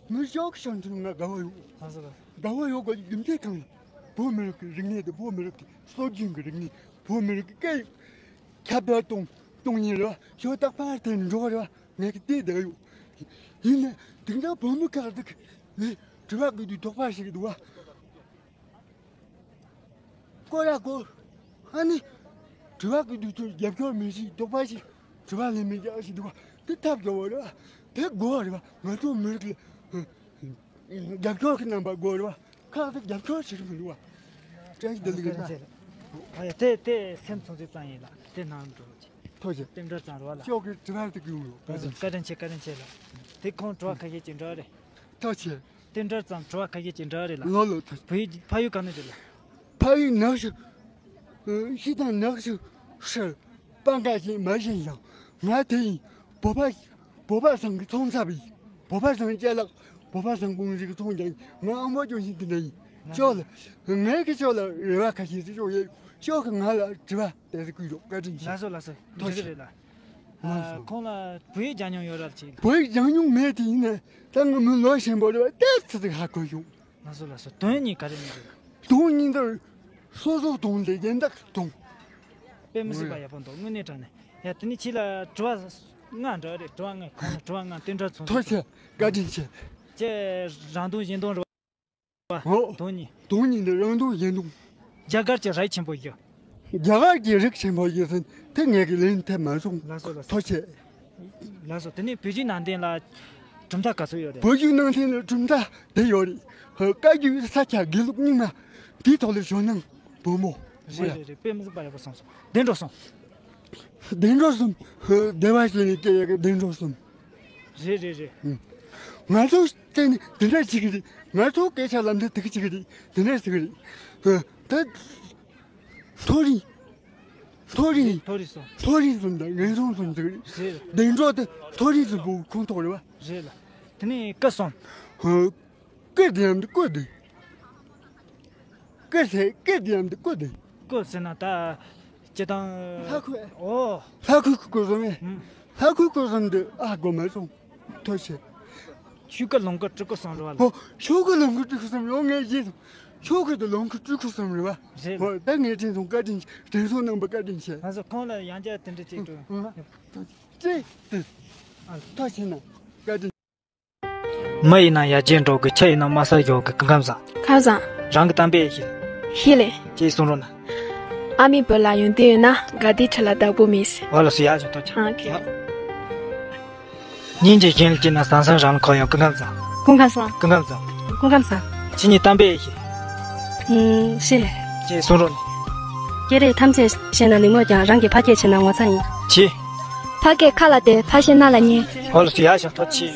མི་ཞོག་ཤང་ཐུན་ང་དགའ་བོ་ཡོད། ང་ཚོ་ལ། དགའ་བོ་ཡོད་དགོས་རྒྱུ་མཚན་གང་ཡིན། བོད་མི་རིགས་ཀྱི་རིག་གནས་དེ། བོད་མི་རིགས་ཀྱི་སྲོལ་རྒྱུན་གྱི་རིག་གནས། བོད་མི་རིགས་ཀྱི་སྐད་ཡིག་ཁྱབ་བརྡལ་གཏོང་གཏོང་ཉིན་རེ་བ་ཞོ་རྟག་པར་དེ་འགྲོ་རེ་བ་ངས་ཀྱི་དེ་བསྡད་ཡོད། ཡིན་ནའི་དེང་སང་བོད་མི་ཁག་ཅིག་ནི་དྲི་བ་དགོས་དུས་དོགས་པ་ཞིག་འདུག་བ། སྐོར་ར་སྐོར། ཨ་ནི། དྲི་བ་གི་དུས་ཚོད་རྒྱབ་སྐྱོར་མི་ཤེས། དོགས་པ་ཤེས། དྲི་བ་ལན་མི་རྒྱག་ཤེས་འདུག་བ། དེ་ཐབས་སྐྱོ་བོ་རེད་བ། དེ་དགོས་བ་རེད་བ། ང་ཚོ་མི་རིགས་ལ་རྒྱབ་སྐྱོར་གྱི་རྣམ་པ་དགོས་རེད་བ། ཁ་ལག་དེ་རྒྱབ་སྐྱོར་བྱེད་ཀྱི་མི་འདུག་བ། བཀྲ་ཤིས་བདེ་ལེགས་ཡིན་ད། ཨ་ཡ། དེ་དེ་སེམས་ཚོང་ཚོད་ཙང་ཡིན་ལ། དེ་ནང་འགྲོ་རོགས་གྱིས། ཐུགས་རྗེ་ཆེ། རྟེན་འབྲེལ་ཙང་རེད་བ་ལ། ཤོག་གི་དྲི་བ་དེ་གི་ཡོང་རོགས། བཀའ་དྲིན་ཆེ། བཀའ་དྲིན་ཆེ་ལ། དེ་ཁོང་དྲི་བ་ཁ་ཤས་ཅིག་འདྲ་རེད། ཐུགས་རྗེ་ཆེ། རྟེན་འབྲེལ་ཙམ་དྲི་བ་ཁ་ཤས་ཅིག་འདྲ་རེད་ལ། ལོ་ལོ་ཐུགས་རྗེ་ཆེ། བོད་ཡིག་ཕ་ཡུལ་ག་ནས་རེད་ལ། ཕ་ཡུལ་ནག་ཆུ། ཤི་ཐང་ནག་ཆུ། ཧྲི། སྤང་ཁ་ཞིག་མ་བཞིན་ཡང་། ང་དེ་ཡིན། བོད་པ། བོད་པ་ཚང་གི་ཚོང་ཚབ་ཡིན། བོད་པ་ཚང་ཅ་ལག་བོད་པ་ཚང་ཀུང་སི་གི་ཚོང་རྒྱག་ཡིན། ང་ཨ་མ་ཅུང་ཞིག་དེ་འདྲ་ཡིན། ཅོག་ལ། ངས་ཀྱི་ཅོག་ལ་རེ་བ་ཁ་ཤས་ཤིག་ཅོག་ཡོད། ཅོག་གི་ང་ལ་དྲི་བ་དེ་ཚོ་བསྐུལ་རོགས། བཀའ་དྲིན་ཆེ། ལགས་སོ་ལགས་སོ། ཐུགས་རྗེ་ཆེ། རེད་ལ། ལགས་སོ། ཁོང་ལ་བོད་ཡིག་སྦྱང་མྱོང་ཡོད་རབས་ཅིག་བོད་ཡིག་སྦྱང་མྱོང་མེད་དེ་ཡིན་ན། ད་ང་མི་ལོ་ཆེན་པོ་རེད་བ། ཏོག་ཙམ་ཧ་གོ་བྱུང་། ལགས་སོ་ལགས་སོ། དོན་གཉིས་ག་རེ་ཡིན་རེད། དོན་གཉིས་འདིར། སོ་སོ་དོན་དེ་གཞན་དག་གི་དོན། དཔེ་མི་སྲིད་པ་ཡག་པོ་འདུག་དངོས་གནས་དྲང་གནས། ཡ་དེ་ནས་ཁྱེད་ལ་དྲི་བ་ལྔ་འདྲ་རེད། དྲི་བ་ལྔ། ཁོང་ལ་དྲི་བ་ལྔ་བསྟུན་གྲོས་ཚོང་ཐུགས་རྗེ་ཆེ། བཀའ་དྲིན་ཆེ། ཁྱེད་རང་དོན་གཞན་དོན་རེད་བ། ཨོ། དོན་གཉིས། དོན་གཉིས་འདི་རང་དོན་གཞན་དོན། རྒྱ་གར་གྱི་རིགས་ཆེན་པོ་ཡོད། རྒྱ་གར་གྱི་རིགས་ཆེན་པོ་ཡོད་ཟིན་དེ་ངས་ཀྱི་ལན་ཐེབས་མ་སོང་། ལགས་སོ་ལགས་སོ། ཐུགས་རྗེ་ཆེ། ལགས་སོ། དེ་ནས་བོད་བརྒྱུད་ནང་བསྟན་ལ་གྲུབ་མཐའ་ག་ཚོད་ཡོད་རེད། བོད་བརྒྱུད་ནང་བསྟན་ལ་གྲུབ་མཐའ་དེ་ཡོད་རེད། ཧ། བཀའ་བརྒྱུད་ས་སྐྱ་དགེ་ལུགས་རྙིང་མ། དེའི་ཐོག་ལ་ཞུ་སྣང་བུ་མོ། རེད་རེད་རེད། དཔེ་མི་སྲིད་པ་ཡག་པོ་གསུངས་སོང་། བདེ་འགྲོ་སོང་། བདེ་འགྲོ་གསུམ། ཧ། བདེ་བ་ཅན་ནས་སྐྱེ་ཡག་གི་བདེ་འགྲོ་གསུམ། རེད་རེད་རེད། ང་ཚོ་བརྟེན་ནས་དེ་འདྲ་བྱེད་ཀྱི་རེད། ང་ཚོ་སྐད་ཆ་ལམ་འདི་དེ་ག་བྱེད་ཀྱི་རེད། དེ་འདྲ་ཟེར་གྱི་རེད། ད། མཐོ་རིས། མཐོ་རིས། མཐོ་རིས་སོང་། མཐོ་རིས་སོང་དང་ངན་སོང་སོང་ཟེར་གྱི་རེད། རེད། བདེ་འགྲོ་དེ་མཐོ་རིས་སུ་འབོ་ཁོང་ཐོག་རེད་བ། རེད་ལ། དེ་ནས་སྐུ་སོང་། ཧ། སྐུ་དེ་ཡང་འདི་སྐུ་དེ། སྐུ་ཟེར་སྐུ་དེ་ཡང་འདི་སྐུ་དེ། སྐུ་ཟེར་ན་ད། སྤྱི་བཏང་། ལྷ་ཁུ། ཨོ། ལྷ་ཁུ་ཁུ་སྐུ་སོང་ངས། ཨུམ། ལྷ་ཁུ་སྐུ་སོང་འདི་ཨ་གོ་མ་སོང་། ཐུགས་རྗེ་ཆེ། ཆོས་སྐུ་ལོངས་སྐུ་སྤྲུལ་སྐུ་གསུམ་རེད་བ། ཨོ། ཆོས་སྐུ་ལོངས་སྐུ་སྤྲུལ་སྐུ་གསུམ་ཡོང་ངས་བཞེས་སོང་། ཆོས་སྐུ་དང་ལོངས་སྐུ་སྤྲུལ་སྐུ་གསུམ་རེད་བ། རེད། ཨོ། ད་ངས་དྲན་སོང་། བཀའ་དྲིན་ཆེ། དྲན་སོང་གནང་བ་བཀའ་དྲིན་ཆེ། ང་ཚོ་ཁོང་ལ་ཡང་བསྐྱར་དེ་འདྲ་ཅིག་སྤྲོད། ཨུ། ཨུ། ཅེས་ཏི། ཨ། ཐུགས་རྗེ་གནང་། བཀའ་དྲིན། མི་ཡིན་ན་ཡར་རྒྱས་འགྲོ་གི། ཆུ་ཡིན་ན་དམའ་ས་ཡོང་གི། སྐུ་ཁམས་བཟང་། ཁམས་བཟང་། རང་གི་གཏམ་དཔེ་ཞིག་ཤེས་ལེ། ཅེས་གསུང་རོགས་གནང་། ཨ་མའི་བུ་ལ་ཡོན་ཏན་ཡོད་ན་དགའ་བདེའི་ཁྲི་ལ་བདག་པོ་མེད་ཟེར། འོ་ལགས་སོ། ཡག་ཞིག་ཐོག་ཆགས། ཨ། ཨོ་ཁེ། སྙིང་རྗེ་གཞན་ལ་སྐྱེས་ན་ཟང་ཟིང་རང་ལ་འཁོར་ཡོང་། སྐུ་ཁམས་བཟང་། སྐུ་ཁམས་བཟང་། སྐུ་ཁམས་བཟང་། སྐུ་ཁམས་བཟང་། ཁྱེད་གཉིས་གཏམ་དཔེ་ཞིག་ཨུམ། ཤེས་ལེ། ཅེས་གསུང་རོགས་གནང་། སྐད་རིགས་ཐམས་ཅད་ཤེས་ན་ལིང་མོ་རྐྱང་། རང་གིས་ཕ་སྐད་བྱས་ན་ངོ་ཚ་ཡིན། ཅི། ཕ་སྐད་ཁ་ལ་བདེ། ཕ་བཤད་སྣ་ལ་ཉན། འོ་ལགས་སོ། ཡག་ཞིག་ཐོག་ཆེ།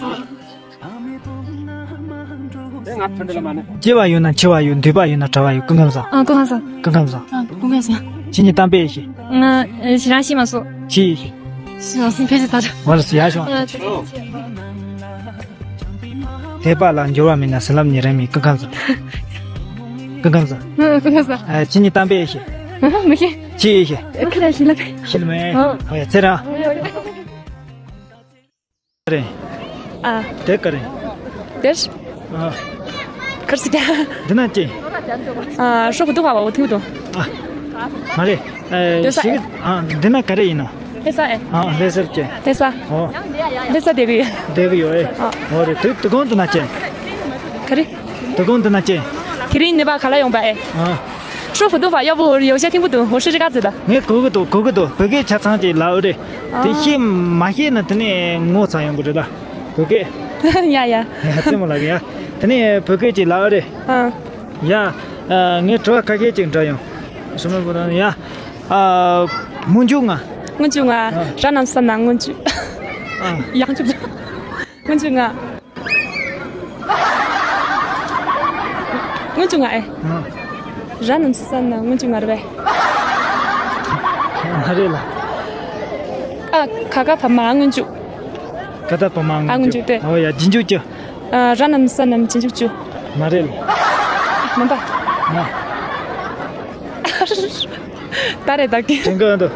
སྐྱེ་བ་ཡོད་ན་འཆི་བ་ཡོད། འདོད་པ་ཡོད་ན་གྲྭ་བ་ཡོད། སྐུ་ཁམས་བཟང་། ཨ། སྐུ་ཁམས་བཟང་། སྐུ་ཁམས་བཟང་། ཨ། སྐུ་ཁམས་བཟང་། ཁྱེད་གཉིས་གཏམ་དཔེ་ཞིག་ང་། ཨེ། ཞེ་དྲག་ཤེས་མ་སོང་། ཅི། ཤེས་མ་སོང་། ཕལ་ཆེར་ད་ཆ། འོ་ལགས་སོ། ཡག་ཤོག་ཨ། དད་པ་ལ་འགྱུར་བ་མེད་ན། བྱིན་རླབས་ཉེ་རིང་མེད། སྐུ་ཁམས་བཟང་། སྐུ་ཁམས་བཟང་། ཨ། སྐུ་ཁམས་བཟང་། ཨ། ཁྱེད་གཉིས་གཏམ་དཔེ་ཞིག་ཨ། མི་ཤེས། ཅི་ཡིན་ཤེས། ཁ་ལ་ཞིག་ལ། ཤེས་ལ་མེད། ཨ། ཨོ་ཡ། ཚེ་རིང་། རེད། ཨ། དེ་ག་རེད། དེར། ཨ། ཁར་སི་ཀ་འདི་ན་ཅི། ཨ། ཧྲོ་ཁུ་ཏུ་ཧ་བ་འོ་ཐིའུ་ཏུ། ཨ། མ་རེད། ཨེ། དེ་ས། ཞིག་ཨ། འདི་ན་ག་རེ་ཡིན་ནོ། ལྷ་ས་ཨེ། ཨ། ལྷ་སར་ཅི། ལྷ་ས། ཨོ། ལྷ་ས་དེ་གི་ཡོད། དེ་གི་ཡོད་ཨེ། ཨ། འོ་རེད། དུ་དུ་གོང་དུ་ན་ཅི། ག་རེ། དུ་གོང་དུ་ན་ཅི། དེ་རིང་ནེ་པ་ག་ལ་ཡོང་པ་ཨེ། ཨ། ཧྲོ་ཁུ་ཏུ་ཧ་ཡག་པོ་ཡོ་ཤ་ཐིང་པོ་ཏུ་ཧོ་ཧྲི་རི་ག་ཙི་ད། ངས་གོ་གི་འདུག་གོ་གི་འདུག་བོད་སྐད་ཆ་ཚང་ཅིག་ལབ་རེད། དེ་ཤེས་མ་ཤེས་ན་དེ་ནས་ངོ་ཚ་ཡོང་གི་རེད་ལ། བོད་སྐད། ཡ་ཡ། རྩེད་མོ་ལབ་གི་ཡ། དེ་ནས་བོད་སྐད་ཅིག་ལབ་རེད། ཨ། ཡ། ཨ། ངས་དྲི་བ་ཁ་ཤས་ཅིག་འདྲི་ཡོང་། སོ་མ་བོ་དང་ཡ། ཨ། སྔོན་འཇུག་ལྔ། སྔོན་འཇུག་ལྔ། ཨ། ར་ན་ས་ན་སྔོན་འཇུག་ཨ། ཡང་འཇུག་སྔོན་འཇུག་ལྔ། སྔོན་འཇུག་ལྔ་ཨེ། ཨ། ར་ན་ས་ན་སྔོན་འཇུག་ལྔ་རེད་པས། མ་རེད་ལ། ཨ། ག་ག་བ་མ་སྔོན་འཇུག་ག་ད་བ་མ་ཨ། སྔོན་འཇུག་སྔོན་འཇུག་དེ། ཨོ་ཡ། རྗེས་འཇུག་བཅུ། ཨ། ར་ན་ས་ན་རྗེས་འཇུག་བཅུ། མ་རེད་ལ། མིན་པ། ཨ། ད་རེད་ད་གི། དྲན་གི་འདུག་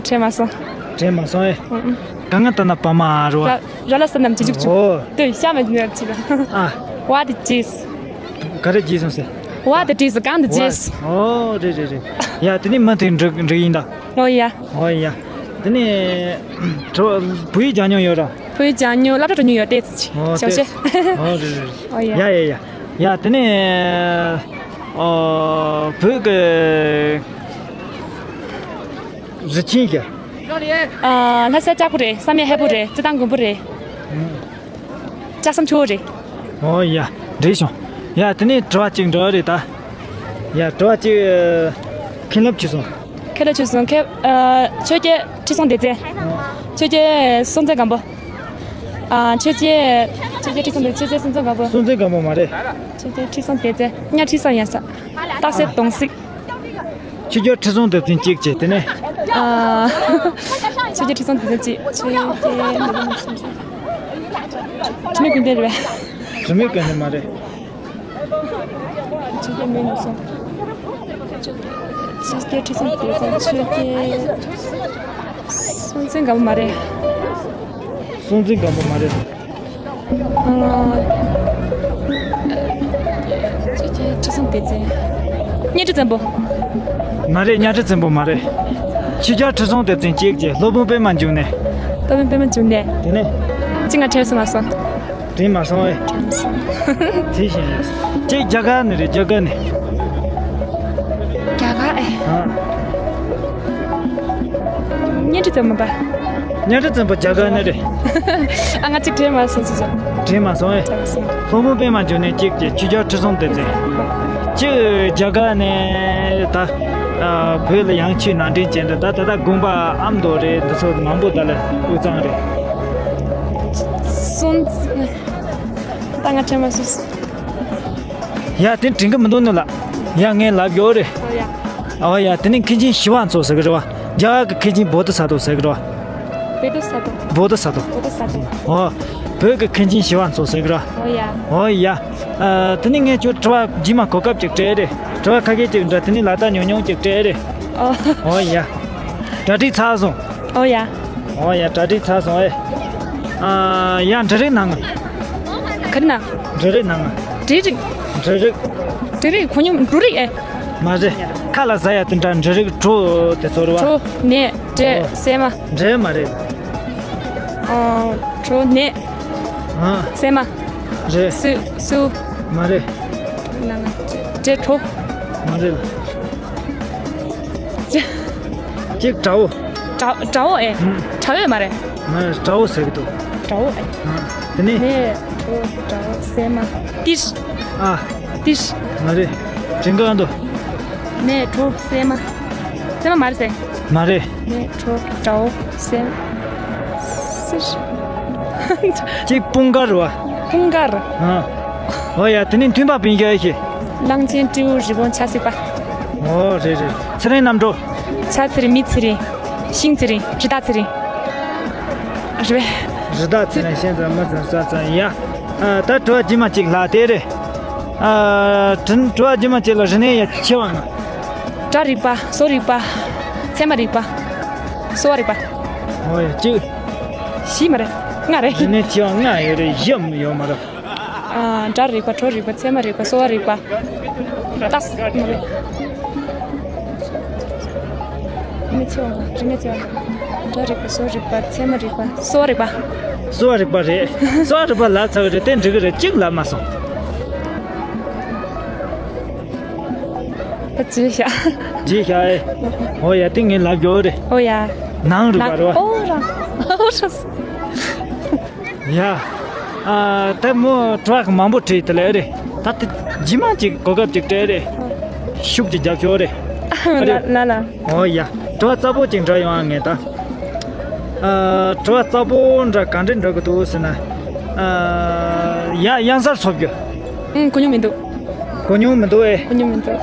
དྲན་མ་སོང་། དྲན་མ་སོང་ཨེ། ཨུ་ཨུ། ག་ང་ད་ན་བ་མ་རུ་བ། ར་ལ་ས་ན་རྗེས་འཇུག་བཅུ། ཨོ། དེ་ཤ་མ་ཉོས་ཅི་ལ། ཨ། What is this? ག་རེ་བརྗེད་སོང་ཟེར། What is གང་དུ་བརྗེད། ཨོ་རེད་རེད་རེད། ཡ་དེ་ནས་མི་དེ་འགྲིག་འགྲིག་ཡིན་ད། ཨོ་ཡ། ཨོ་ཡ། དེ་ནས་བོད་ཡིག་སྦྱང་མྱོང་ཡོད་ར། བོད་ཡིག་སྦྱང་མྱོང་སློབ་གྲྭ་འགྲོ་མྱོང་ཡོད་དེ། ཨོ་ཞའོ་ཞེ། ཨོ་རེད་རེད། ཨོ་ཡ། ཡ་ཡ་ཡ། ཡ་དེ་ནས་ཨོ་བོད་ཀྱི་རི་ཆེན་གྱི། ཨ། ལྷ་ས་ལྕགས་པོ་རེད། བསམ་ཡས་ཧས་པོ་རེད། རྩི་ཐང་མགོན་པོ་རེད། ལྕགས་ཟམ་ཆུ་བོ་རེད། ཨོ་ཡ། འགྲིག་བྱུང་། ཡ་དེ་ནས་དྲི་བ་གཅིག་འདྲི་བ་རེད་ད། ཡ་དྲི་བ་གཅིག་མཁན་སློབ་ཆོས་གསུང་། མཁན་སློབ་ཆོས་གསུང་། མཁན། ཨ། ཆོས་རྒྱལ་ཁྲི་སྲོང་ལྡེ་བཙན། ཆོས་རྒྱལ་སྲོང་བཙན་སྒམ་པོ། ཨ། ཆོས་རྒྱལ། ཆོས་རྒྱལ་ཁྲི་སྲོང་ལྡེ། ཆོས་རྒྱལ་སྲོང་བཙན་སྒམ་པོ། སྲོང་བཙན་སྒམ་པོ་མ་རེད། ཆོས་རྒྱལ་ཁྲི་སྲོང་ལྡེ་བཙན། གཉའ་ཁྲི་སྲོང་ཡ་ས། སྟག་གཟིག་དོང་གཟིག་ཆོས་རྒྱལ་ཁྲི་སྲོང་ལྡེ་བཙན་གཅིག་བྱས། དེ་ནས་ ཨ། ཆོས་རྒྱལ་ཁྲི་སྲོང་ལྡེ་བཙན་གཅིག་ཆོས་རྒྱལ་འདི་ལ་མི་ཚུད། དྲི་མེད་ཀུན་ལྡན་རེད་པས། དྲི་མེད་ཀུན་ལྡན་མ་རེད། ཆོས་རྒྱལ་མེད་ནས་སོང་། ཆོས་རྒྱལ་ཁྲི་སྲོང་ལྡེ་བཙན། ཆོས་རྒྱལ་སྲོང་བཙན་སྒམ་པོ་མ་རེད། སྲོང་བཙན་སྒམ་པོ་མ་རེད། ཨ། ཆོས་རྒྱལ་ཁྲི་སྲོང་ལྡེ་བཙན། གཉའ་ཁྲི་བཙན་པོ། མ་རེད། གཉའ་ཁྲི་བཙན་པོ་མ་རེད། ཆོས་རྒྱལ་ཁྲི་སྲོང་ལྡེ་བཙན་གཅིག་བྱས། སློབ་དཔོན་པདྨ་འབྱུང་གནས། སློབ་དཔོན་པདྨ་འབྱུང་གནས། དེ་ནས། གཅིག་ང་དྲན་སོང་མ་སོང་། དྲན་མ་སོང་ཨེ། དྲན་སོང་། དེ་བཞིན་ཡོད། གཅིག་རྒྱ་གར་ནས་རེད། རྒྱ་གར་ནས། རྒྱ་གར་ཨེ། ཨ། གཉའ་ཁྲི་བཙན་པོ་པ། གཉའ་ཁྲི་བཙན་པོ་རྒྱ་གར་ནས་རེད། ཨ། ང་གཅིག་དྲན་མ་སོང་ཟེར་བྱས། དྲན་མ་སོང་ཨེ། དྲན་སོང་། སློབ་དཔོན་པདྨ་འབྱུང་གནས་གཅིག་བྱས། ཆོས་རྒྱལ་ཁྲི་སྲོང་ལྡེ་བཙན། གཅིག་རྒྱ་གར་ནས་ད། ཨ། བོད་ལ་ཡང་ཆོས་ནང་འདྲེན་བྱས་འདི་ད་ད་ལྟ་དགོན་པ་ཨ་མདོ་རེད། འདི་ཚོ་མང་པོ་ད་ལ་དབུས་གཙང་རེད། སོང་། ད་ང་དྲན་མ་སོང་། ཡ། དེ་དྲན་གི་མི་འདུག་ནི་ལགས། ཡ། ངས་ལབ་ཡོད་རེད། ཨོ་ཡ། ཨོ་ཡ། དེ་ནི་མཁན་ཆེན་ཞི་བ་འཚོ་ཟེར་གི་རེད་པ། རྒྱ་གར་གི་མཁན་ཆེན་བོ་དྷི་ས་ཏྭ་ཟེར་གི་རེད་པ། བོ་དྷི་ས་ཏྭ། བོ་དྷི་ས་ཏྭ། བོ་དྷི་ས་ཏྭ། ཨོ། བོད་ཀྱི་མཁན་ཆེན་ཞི་བ་འཚོ་ཟེར་གི་རེད་པ། ཨོ་ཡ། ཨོ་ཡ། ཨ། དེ་ནི་ངས་ཁྱོད་དྲི་བ་རྗེས་མ་གོ་སྐབས་ཅིག་སྤྲད་རེད། དྲི་བ་ཁ་ཤས་ཅིག་འདྲ། དེ་ནི་ལག་བསྟར་ཉུང་ཉུང་ཅིག་སྤྲད་རེད། ཨོ། ཨོ་ཡ། གྲ་སྒྲིག་ཚར་སོང་། ཨོ་ཡ། ཨོ་ཡ། གྲ་སྒྲིག་ཚར་སོང་ཨེ། ཨ། ཡ། འབྲུ་རིགས་གནང་ང་། ག་རེ་གནང་། འབྲུ་རིགས་གནང་ང་། འབྲུ་རིགས། འབྲུ་རིགས། འབྲུ་རིགས་གོ་མྱོང་། འབྲུ་རིགས་ཨེ། མ་རེད། ཁ་ལག་ཟ་ཡ་དེ་འདྲ། འབྲུ་རིགས། གྲོ་དེ་ཚོ་རེད་པ། གྲོ། ནས། འབྲས། ཨོ། སྲན་མ། འབྲས་མ་རེད། ཨ། གྲོ། ནས། ཨ། སྲན་མ། རེད། སུ། སུ། མ་རེད། ན་ན། འབྲས། གྲོ། མ་རེད། ཅི། གཅིག་དགྲ་བོ། དགྲ། དགྲ་བོ་ཨེ། ཨུམ། དགྲ་བོ་མ་རེད། མ་རེད། དགྲ་བོ་ཟེར་གི་འདུག་དགྲ་བོ་ཨེ། ཨ། དེ་ནས། ནས། གྲོ། དགྲ་བོ། སྲན་མ། ཏིལ། ཨ། ཏིལ། མ་རེད། དྲན་གི་འདུག་ནས། གྲོ། སྲན་མ། སྲན་མ་མ་རེད་ཟེར། མ་རེད། ནས། གྲོ། དགྲ་བོ། སྲན། སྲིར། གཅིག་དཔུང་དཀར་རེད་པ། དཔུང་དཀར། ཨ། ཨོ་ཡ། དེ་ནི་མཐུན་པ་སྤུན་ཀྱག་ཡེ་ཤེས། གླང་ཆེན། སྤྲེའུ། རི་བོང་། བྱ་སྲེག་པ། ཨོ་རེད་རེད། ཚེ་རིང་རྣམ་གྲོལ། བྱ་ཚེ་རིང་། མི་ཚེ་རིང་། ཤིང་ཚེ་རིང་། རི་དྭགས་ཚེ་རིང་། རེད་པས། རི་དྭགས་ཚེ་རིང་། ཤིང་ཚེ་རིང་། མི་ཚེ་རིང་། བྱ་ཚེ་རིང་། ཡ། ཨ། ད་དྲི་བ་རྗེས་མ་གཅིག་ལྷག་དེ་རེད། ཨ། དྲི། དྲི་བ་རྗེས་མ་གཅིག་ལ་རིག་གནས་ཡ་ཆེ་བ་ལྔ། སྒྲ་རིག་པ། བཟོ་རིག་པ། ཚད་མ་རིག་པ། གསོ་བ་རིག་པ། ཨོ་ཡ། གཅིག་བཞི་མ་རེད། ལྔ་རེད། རིག་གནས་ཆེ་བ་ལྔ་ཡོད་རེད། བཞི་ཡོད་མ་རེད། ཨ། སྒྲ་རིག་པ། གྲོ་རིག་པ། ཚད་མ་རིག་པ། གསོ་བ་རིག་པ། ཏག་ས། མ་རེད། མི་ཚེ་བ། རིག་གནས་ཚེ་བ། སྒྲ་རིག་པ། བཟོ་རིག་པ། ཚད་མ་རིག་པ། གསོ་བ་རིག་པ། གསོ་བ་རིག་པ་རེད། གསོ་བ་རིག་པ་ལབ་ཚར་བ་རེད། དེ་འགྲིག་གི་རེད། གཅིག་ལབ་མ་སོང་། ད་བརྗེད་ཤག་བརྗེད་ཤག་ཨེ། ཨོ་ཡ། དེ་ངས་ལབ་ཡོད་རེད། ཨོ་ཡ། ནང་རིག་པ་རེད་པ། ཨོ་ར། ཨོ་ར། ཡ། ཨ། ད་མོ་དྲི་བ་མང་པོ་དྲིས་དེ་ལས་རེད། ད་དེ་རྗེས་མ་ཅིག་གོ་སྐབས་ཅིག་སྤྲད་རེད། ཤུགས་ཅིག་རྒྱབ་ཤོག་རེད། ལ་ལ་ལ། ཨོ་ཡ། དྲི་བ་རྩ་པོ་ཅིག་འདྲི་ཡོང་ཨ། ངས་ད། ཨ། དྲི་བ་རྩ་པོ་འདྲ་ག་འདྲ་འདྲི་གི་འདུག་ཟེར་ན། ཨ། ཡ། གཡང་གཟར་འཚོ་རྒྱུ། ཨང་། གོ་མྱོང་མི་འདུག་གོ་མྱོང་མི་འདུག་ཨེ། གོ་མྱོང་མི་འདུག་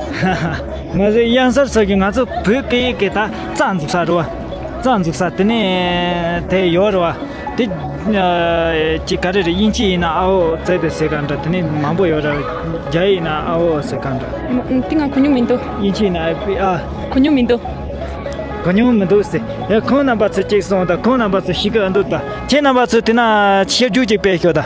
མ་ཟད་གཡང་གཟར་འཚོ་རྒྱུ་ང་ཚོ་བོད་སྐད་ཡིག་གི་ད་རྩ་འཛུགས་ས་རེད་པ། རྩ་འཛུགས་ས་དེ་ནས་དེ་ཡོད་རེད་པ། དེ། ཨ། ཅིག་ག་རེ་རེད། དབྱིན་ཇི་ཡིན་ན་ཨ་ཨོ་ཙེ་དེ་ཟེར་ག་འདྲ། དེ་ནས་མང་པོ་ཡོད་རེད། རྒྱ་ཡིག་ཡིན་ན་ཨ་ཨོ་ཟེར་ག་འདྲ། མ། དེ་ང་གོ་མྱོང་མི་འདུག་དབྱིན་ཇི་ཡིན་ན་ཨ་པི་ཨ། གོ་མྱོང་མི་འདུག་གོ་མྱོང་མི་འདུག་ཟེར། ཡ། ཁོང་རྣམ་པ་ཚོས་ཅིག་གསུངས་དང་། ཁོང་རྣམ་པ་ཚོས་ཤེས་ཀྱི་འདུག་ད། ཁྱེད་རྣམ་པ་ཚོས་དེ་ན་བཤད་རྒྱུ་ཅིག་སྤེལ་ཤོག་ད།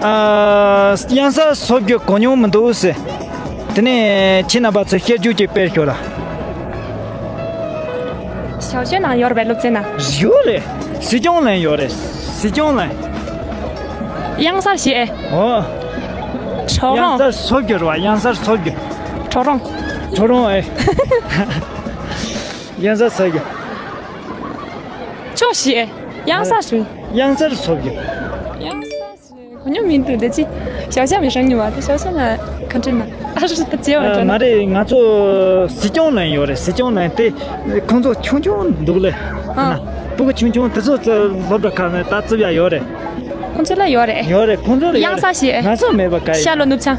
ཨ། གཡང་གཟར་འཚོ་རྒྱུ་གོ་མྱོང་མི་འདུག་ཟེར། དེ་ནས་ཁྱེད་རྣམ་པ་ཚོས་བཤད་རྒྱུ་ཅིག་སྤེལ་ཤོག་ད། ཞའོ་ཞན་ནང་ཡོད་རེད་པས། སློབ་ཚན་ན། ཡོད་རེད། སྲིད་སྐྱོང་ལན་ཡོད་རེད། སྲིད་སྐྱོང་ལན། གཡང་གཟར་ཞེས་ཨེ། ཨོ། གྲོག་རོང་། གཡང་གཟར་འཚོ་རྒྱུ་རེད་པ། གཡང་གཟར་འཚོ་རྒྱུ། གྲོག་རོང་། གྲོག་རོང་ཨེ། གཡང་གཟར་འཚོ་རྒྱུ། ཅོ་ཞེས་ཨེ། གཡང་གཟར་ཞེས། གཡང་གཟར་འཚོ་རྒྱུ། གཡང་གཟར། གོ་མྱོང་མི་འདུག་དེ་ཅི། ཞའོ་ཞན་མི་ཧྲང་ཉི་བ་དེ། ཞའོ་ཞན་ན་ག་འདྲ་ན། ཨ་རུ་ད་བརྗེད་པ་འདྲ་ན། མ་རེད། ང་ཚོ་སྲིད་སྐྱོང་ལན་ཡོད་རེད། སྲིད་སྐྱོང་ལན་དེ་ཁོང་ཚོ་ཆུང་ཆུང་འདུག་ལེ། ཨ། ན། སྤུ་གུ་ཆུང་ཆུང་དེ་ཚོ་ཚོ་སློབ་གྲྭ་ཁག་ནས་ད་རྩིབ་ཡ་ཡོད་རེད། ཁོང་ཚོ་ལ་ཡོད་རེད། ཡོད་རེད། ཁོང་ཚོ་ལ་ཡོད་རེད། གཡང་གཟར་ཞེས། ང་ཚོ་མེད་པ་ག་ཡིན། ཤར་ལྷོ་ནུབ་བྱང་།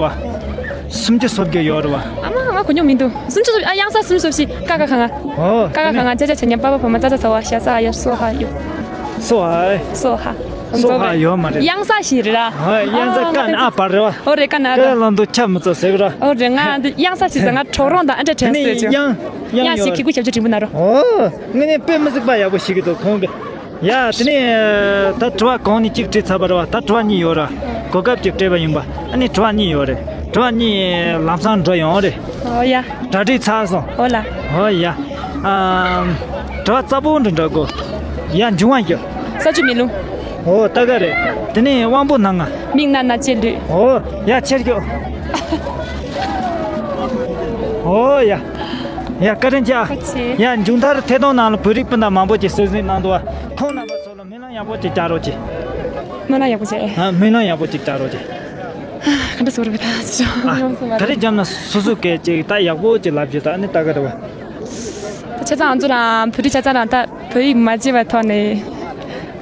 རེད་བ། སུམ་ཅུ་སོ་བརྒྱད་ཡོད་རེད་བ། ཨ་མ་ང་གོ་མྱོང་མི་འདུག་སུམ་ཅུ་སོ་ཨ་དབྱངས་གསལ་སུམ་ཅུ་སོ་བཞི་ཀ་ཁ་ག་ང་། ཨོ། ཀ་ཁ་ག་ང་ཅ་ཅ་ཆ་ཉ་པ་པ་བ་མ་ཙ་ཙ་ཚ་བ་ཤ་ས་ཨ་ཡ་སོ་ཧ་ཡོད། སོ་ཧ། སོ་ཧ། སོ་ཧ་ཡོད་མ་རེད། དབྱངས་གསལ་ཞིག་རེད་ར། ཧ་དབྱངས་གསལ་ཀ་ནི་ཨ་བར་རེད་བ། ཨོ་རེད་ཀ་ན་ཀ་རེད། ལ་འདུག་ཆ་མི་ཚོ་ཟེར་གི་ར། ཨོ་རེད་ང་འདི་དབྱངས་གསལ་ཞིག་ཟེར་ང་གྲོག་རོང་དང་ཨ་འདྲ་དྲན་སྲིད་ཅུང་། དབྱངས་དབྱངས་ཡོད་རེད། ཞིག་གུ་ཞབས་ཕྱི་འབྲིང་པོ་ན་རོ། ཨོ། ངས་ནི་དཔེ་མི་སྲིད་པ་ཡག་པོ་ཞིག་གི་འདུག་ཁོང་གི། ཡ་དེ་ནས་ད་དྲི་བ་གང་ནས་གཅིག་དྲིས་ཚར་བ་རེད་བ། ད་དྲི་བ་གཉིས་ཡོད་ར། གོ་སྐབས་ཅིག་སྤྲད་པ་ཡིན་པ། ཨ་ནི་དྲི་བ་གཉིས་ཡོད་རེད། དྲི་བ་གཉིས་ལམ་སང་འགྲོ་ཡོང་རེད། ཨོ་ཡ། གྲ་སྒྲིག་ཚར་སོང་། ཨོ་ལ། ཨོ་ཡ། ཨ། དྲི་བ་རྩ་པོ་འདྲི་འདྲ་གོ། ཡ་འབྱུང་བ་ཡོད། ས་ཆུ་མེ་རླུང་། ཨོ་ད་ག་རེད། དེ་ནས་དབང་པོ་སྣ་ལྔ། མིག་རྣ་སྣ་ལྕེ་ལུས། ཨོ་ཡ་ཆེར་སྐྱོ། ཨོ་ཡ། ཡ་བཀའ་དྲིན་ཆེ། ཁ་ཆེ། ཡ་མཇུག་མཐར་ཐད་གཏོང་ནང་ལ་བོད་རིགས་སྤུན་ཟླ་མང་པོ་ཅིག་གསན་གཟིགས་གནང་འདུག་བ། ཁོང་རྣམ་པ་ཚོ་ལ་སྨོན་ལམ་ཡག་པོ་ཅིག་བྱ་རོགས་གྱིས། སྨོན་ལམ་ཡག་པོ་བྱས། ཨ་སྨོན་ལམ་ཡག་པོ་ཅིག་བྱ་རོགས་གྱིས། ག་འདྲ་ཟེར་བ་རེད་ད་ཅི་ཅང་ཡོང་སོང་བ་རེད། ད་རེས་འཇམ་ན་སོ་སོ་སྐད་ཅིག་ད་ཡག་པོ་ཅིག་ལབ་རྒྱུ་ད་ནི་ད་ག་རེད་བ། ད་ཆ་ཚང་ང་ཚོ་རང་བོད་རིགས་ཆ་ཚང་རང་ད་བོད་ཡིག་མ་བརྗེད་པའི་ཐོག་ནས་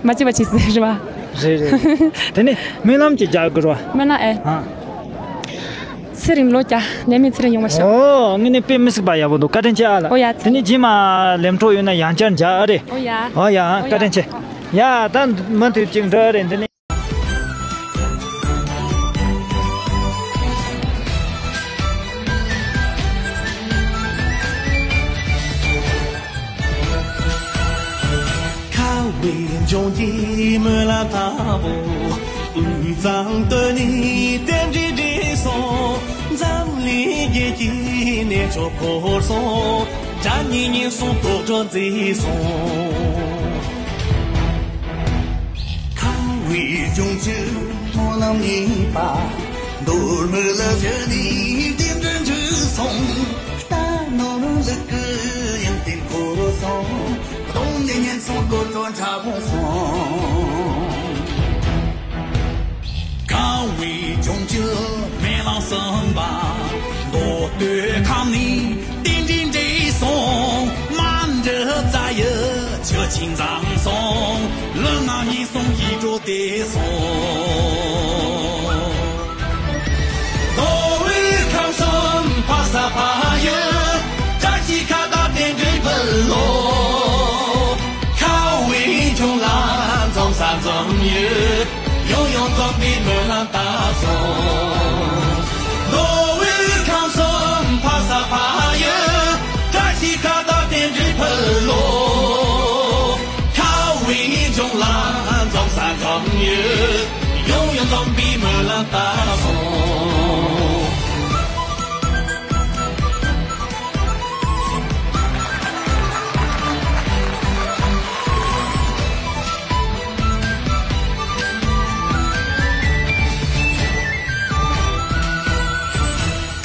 མ་བརྗེད་པ་བྱེད་ཟེར་རེད་བ། རེད་རེད་རེད། དེ་ནི་སྨོན་ལམ་ཅིག་རྒྱག་དགོས་རེད་བ། སྨོན་ལམ་ཨེ། ཨ། ཚེ་རིང་ལོ་བརྒྱ་ནད་མེད་ཚེ་རིང་ཡོང་བ་ཤོག་ཨོ་ངས་ནི་དཔེ་མི་སྲིད་པ་ཡག་པོ་འདུག་བཀའ་དྲིན་ཆེ་ཨ་ལགས། ཨོ་ཡ། དེ་ནི་རྗེས་མ་ལེམ་འཕྲོ་ཡོད་ན་ཡང་བསྐྱར་མཇལ་ཨ་རེད། ཨོ་ཡ། ཨོ་ཡ་ཨ་བཀའ་དྲིན་ཆེ། ཡ་ད་མུ་མཐུད་ཅིག་འགྲོ་ཨ་རེད་འདི་ནི། ཁ་བའི་ལྗོངས་ཀྱི་སྨོན་ལམ་དང་པོ། དབུས་གཙང་སྟོད་ནས་རྟེན་འབྲེལ་འགྲིག་སོང་། འཛམ་གླིང་རྒྱལ་གྱི་གནས་མཆོག་བསྐོར་སོང་། དགྲ་གཉེན་ཉེན་སོང་དོག་སྒྲོ་འཛིན་སོང་། ཁ་བའི་ལྗོངས་ཀྱི་སྨོན་ལམ་ཡིན་པ། མདོ་སྨད་ལ་བཞུགས་ནས་རྟེན་འབྲེལ་འགྲིག་སོང་། རྟ་ནོར་ལུག་གི་ཡོན་ཏན་བསྐོར་སོང་། གདོང་ལེན་ཉེན་སོང་དོག་སྒྲོ་འཁྲབ་སོང་། ཁ་བའི་ལྗོངས་ཀྱི་སྨོན་ལམ་གསུམ་པ། མདོ་སྟོད་ཁམས་ནས་རྟེན་འབྲེལ་འགྲིག་སོང་། མ་འདྲི་རྩ་ཡི་ཆུ་ཆེན་འཛོམས་སོང་། ལུས་ངག་ཉེན་སོང་ཡིད་འགྲོ་བདེ་སོང་། མདོ་དབུས་ཁམས་གསུམ་འཕགས་ས་འཕགས་ཡུལ། བཀྲ་ཤིས་ཁ་བརྡ་རྟེན་འབྲེལ་འཕུལ་ལོ། ཁ་བའི་ལྗོངས་ལ་འཛོམས་ས་འཛོམས་ཡུལ། ཡང་ཡང་འཛོམས་པའི་སྨོན་ལམ་བཏབ་སོང་། མདོ་དབུས་ཁམས་གསུམ་འཕགས་ས་འཕགས་ཡུལ། བཀྲ་ཤིས་ཁ་བརྡ་རྟེན་འབྲེལ་འཕུལ་ལོ། ཁ་བའི་ལྗོངས་ལ་འཛོམས་ས་འཛོམས་ཡུལ། ཡང་ཡང་འཛོམས་པའི་སྨོན་ལམ་བཏབ་སོང་།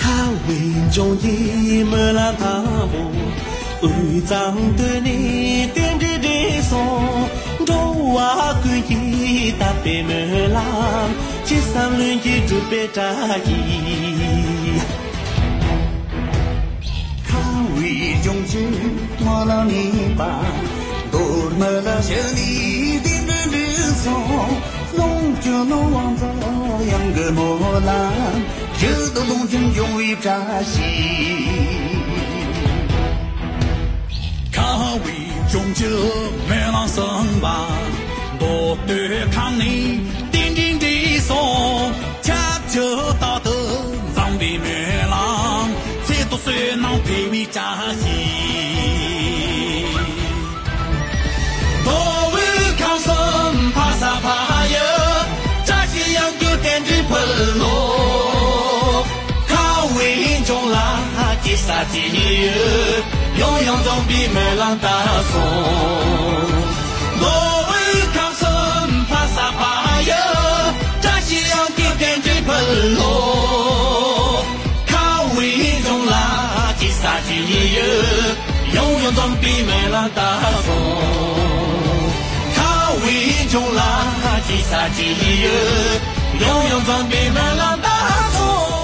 ཁ་བའི་ལྗོངས་ཀྱི་སྨོན་ལམ་དང་པོ། དབུས་གཙང་སྟོད་ནས་རྟེན་འབྲེལ་འགྲིག་སོང་། འགྲོ་བ་ཀུན་གྱི་དད་པའི་སྨོན་ལམ། ཅི་བསམ་ལྷུན་གྱིས་འགྲུབ་པའི་བཀྲ་ཤིས། ཁ་བའི་ལྗོངས་ཀྱི་སྨོན་ལམ་ཡིན་པ། མདོ་སྨད་ལ་བཞུགས་ནས་རྟེན་འབྲེལ་འགྲིག་སོང་། ལོངས་སྤྱོད་ནོར་དབང་འཛོམས་གཡང་གི་སྨོན་ལམ། ཡུལ་དུ་ལོངས་སྤྱོད་འབྱུང་བའི་བཀྲ་ཤིས། ཁ་བའི་ལྗོངས་ཀྱི་སྨོན་ལམ་གསུམ་པ། མདོ་སྟོད་ཁམས་ནས་རྟེན་འབྲེལ་འགྲིག་སོང་། ཁྱབ་བྱེད་རྟག་ཏུ་འཛོམས་པའི་སྨོན་ལམ། ཚེ་ཐོག་བསོད་ནམས་འཕེལ་བའི་བཀྲ་ཤིས། མདོ་དབུས་ཁམས་གསུམ་འཕགས་ས་འཕགས་ཡུལ། བཀྲ་ཤིས་གཡང་རྒྱུད་རྟེན་འབྲེལ་འཕུལ་ལོ། ཁ་བའི་ལྗོངས་ལ་སྐྱེ་ས་སྐྱེ་ཡུལ། ཡང་ཡང་འཛོམས་པའི་སྨོན་ལམ་བཏབ་སོང་། མདོ་དབུས་ཁམས་གསུམ་འཕགས་ས་འཕགས་ཡུལ། བཀྲ་ཤིས་གཡང་རྒྱུད་རྟེན་འབྲེལ་འཕུལ་ལོ། ཁ་བའི་ལྗོངས་ལ་སྐྱེ་ས་སྐྱེ་ཡུལ། ཡང་ཡང་འཛོམས་པའི་སྨོན་ལམ་བཏབ་སོང་། ཁ་བའི་ ཡོང་ལ་ཅི་ས་ཅི་ཡི་ཡོད། ཡོང་ཡོང་འཛམ་བུའི་སྨོན་ལམ་ད་ཚོ།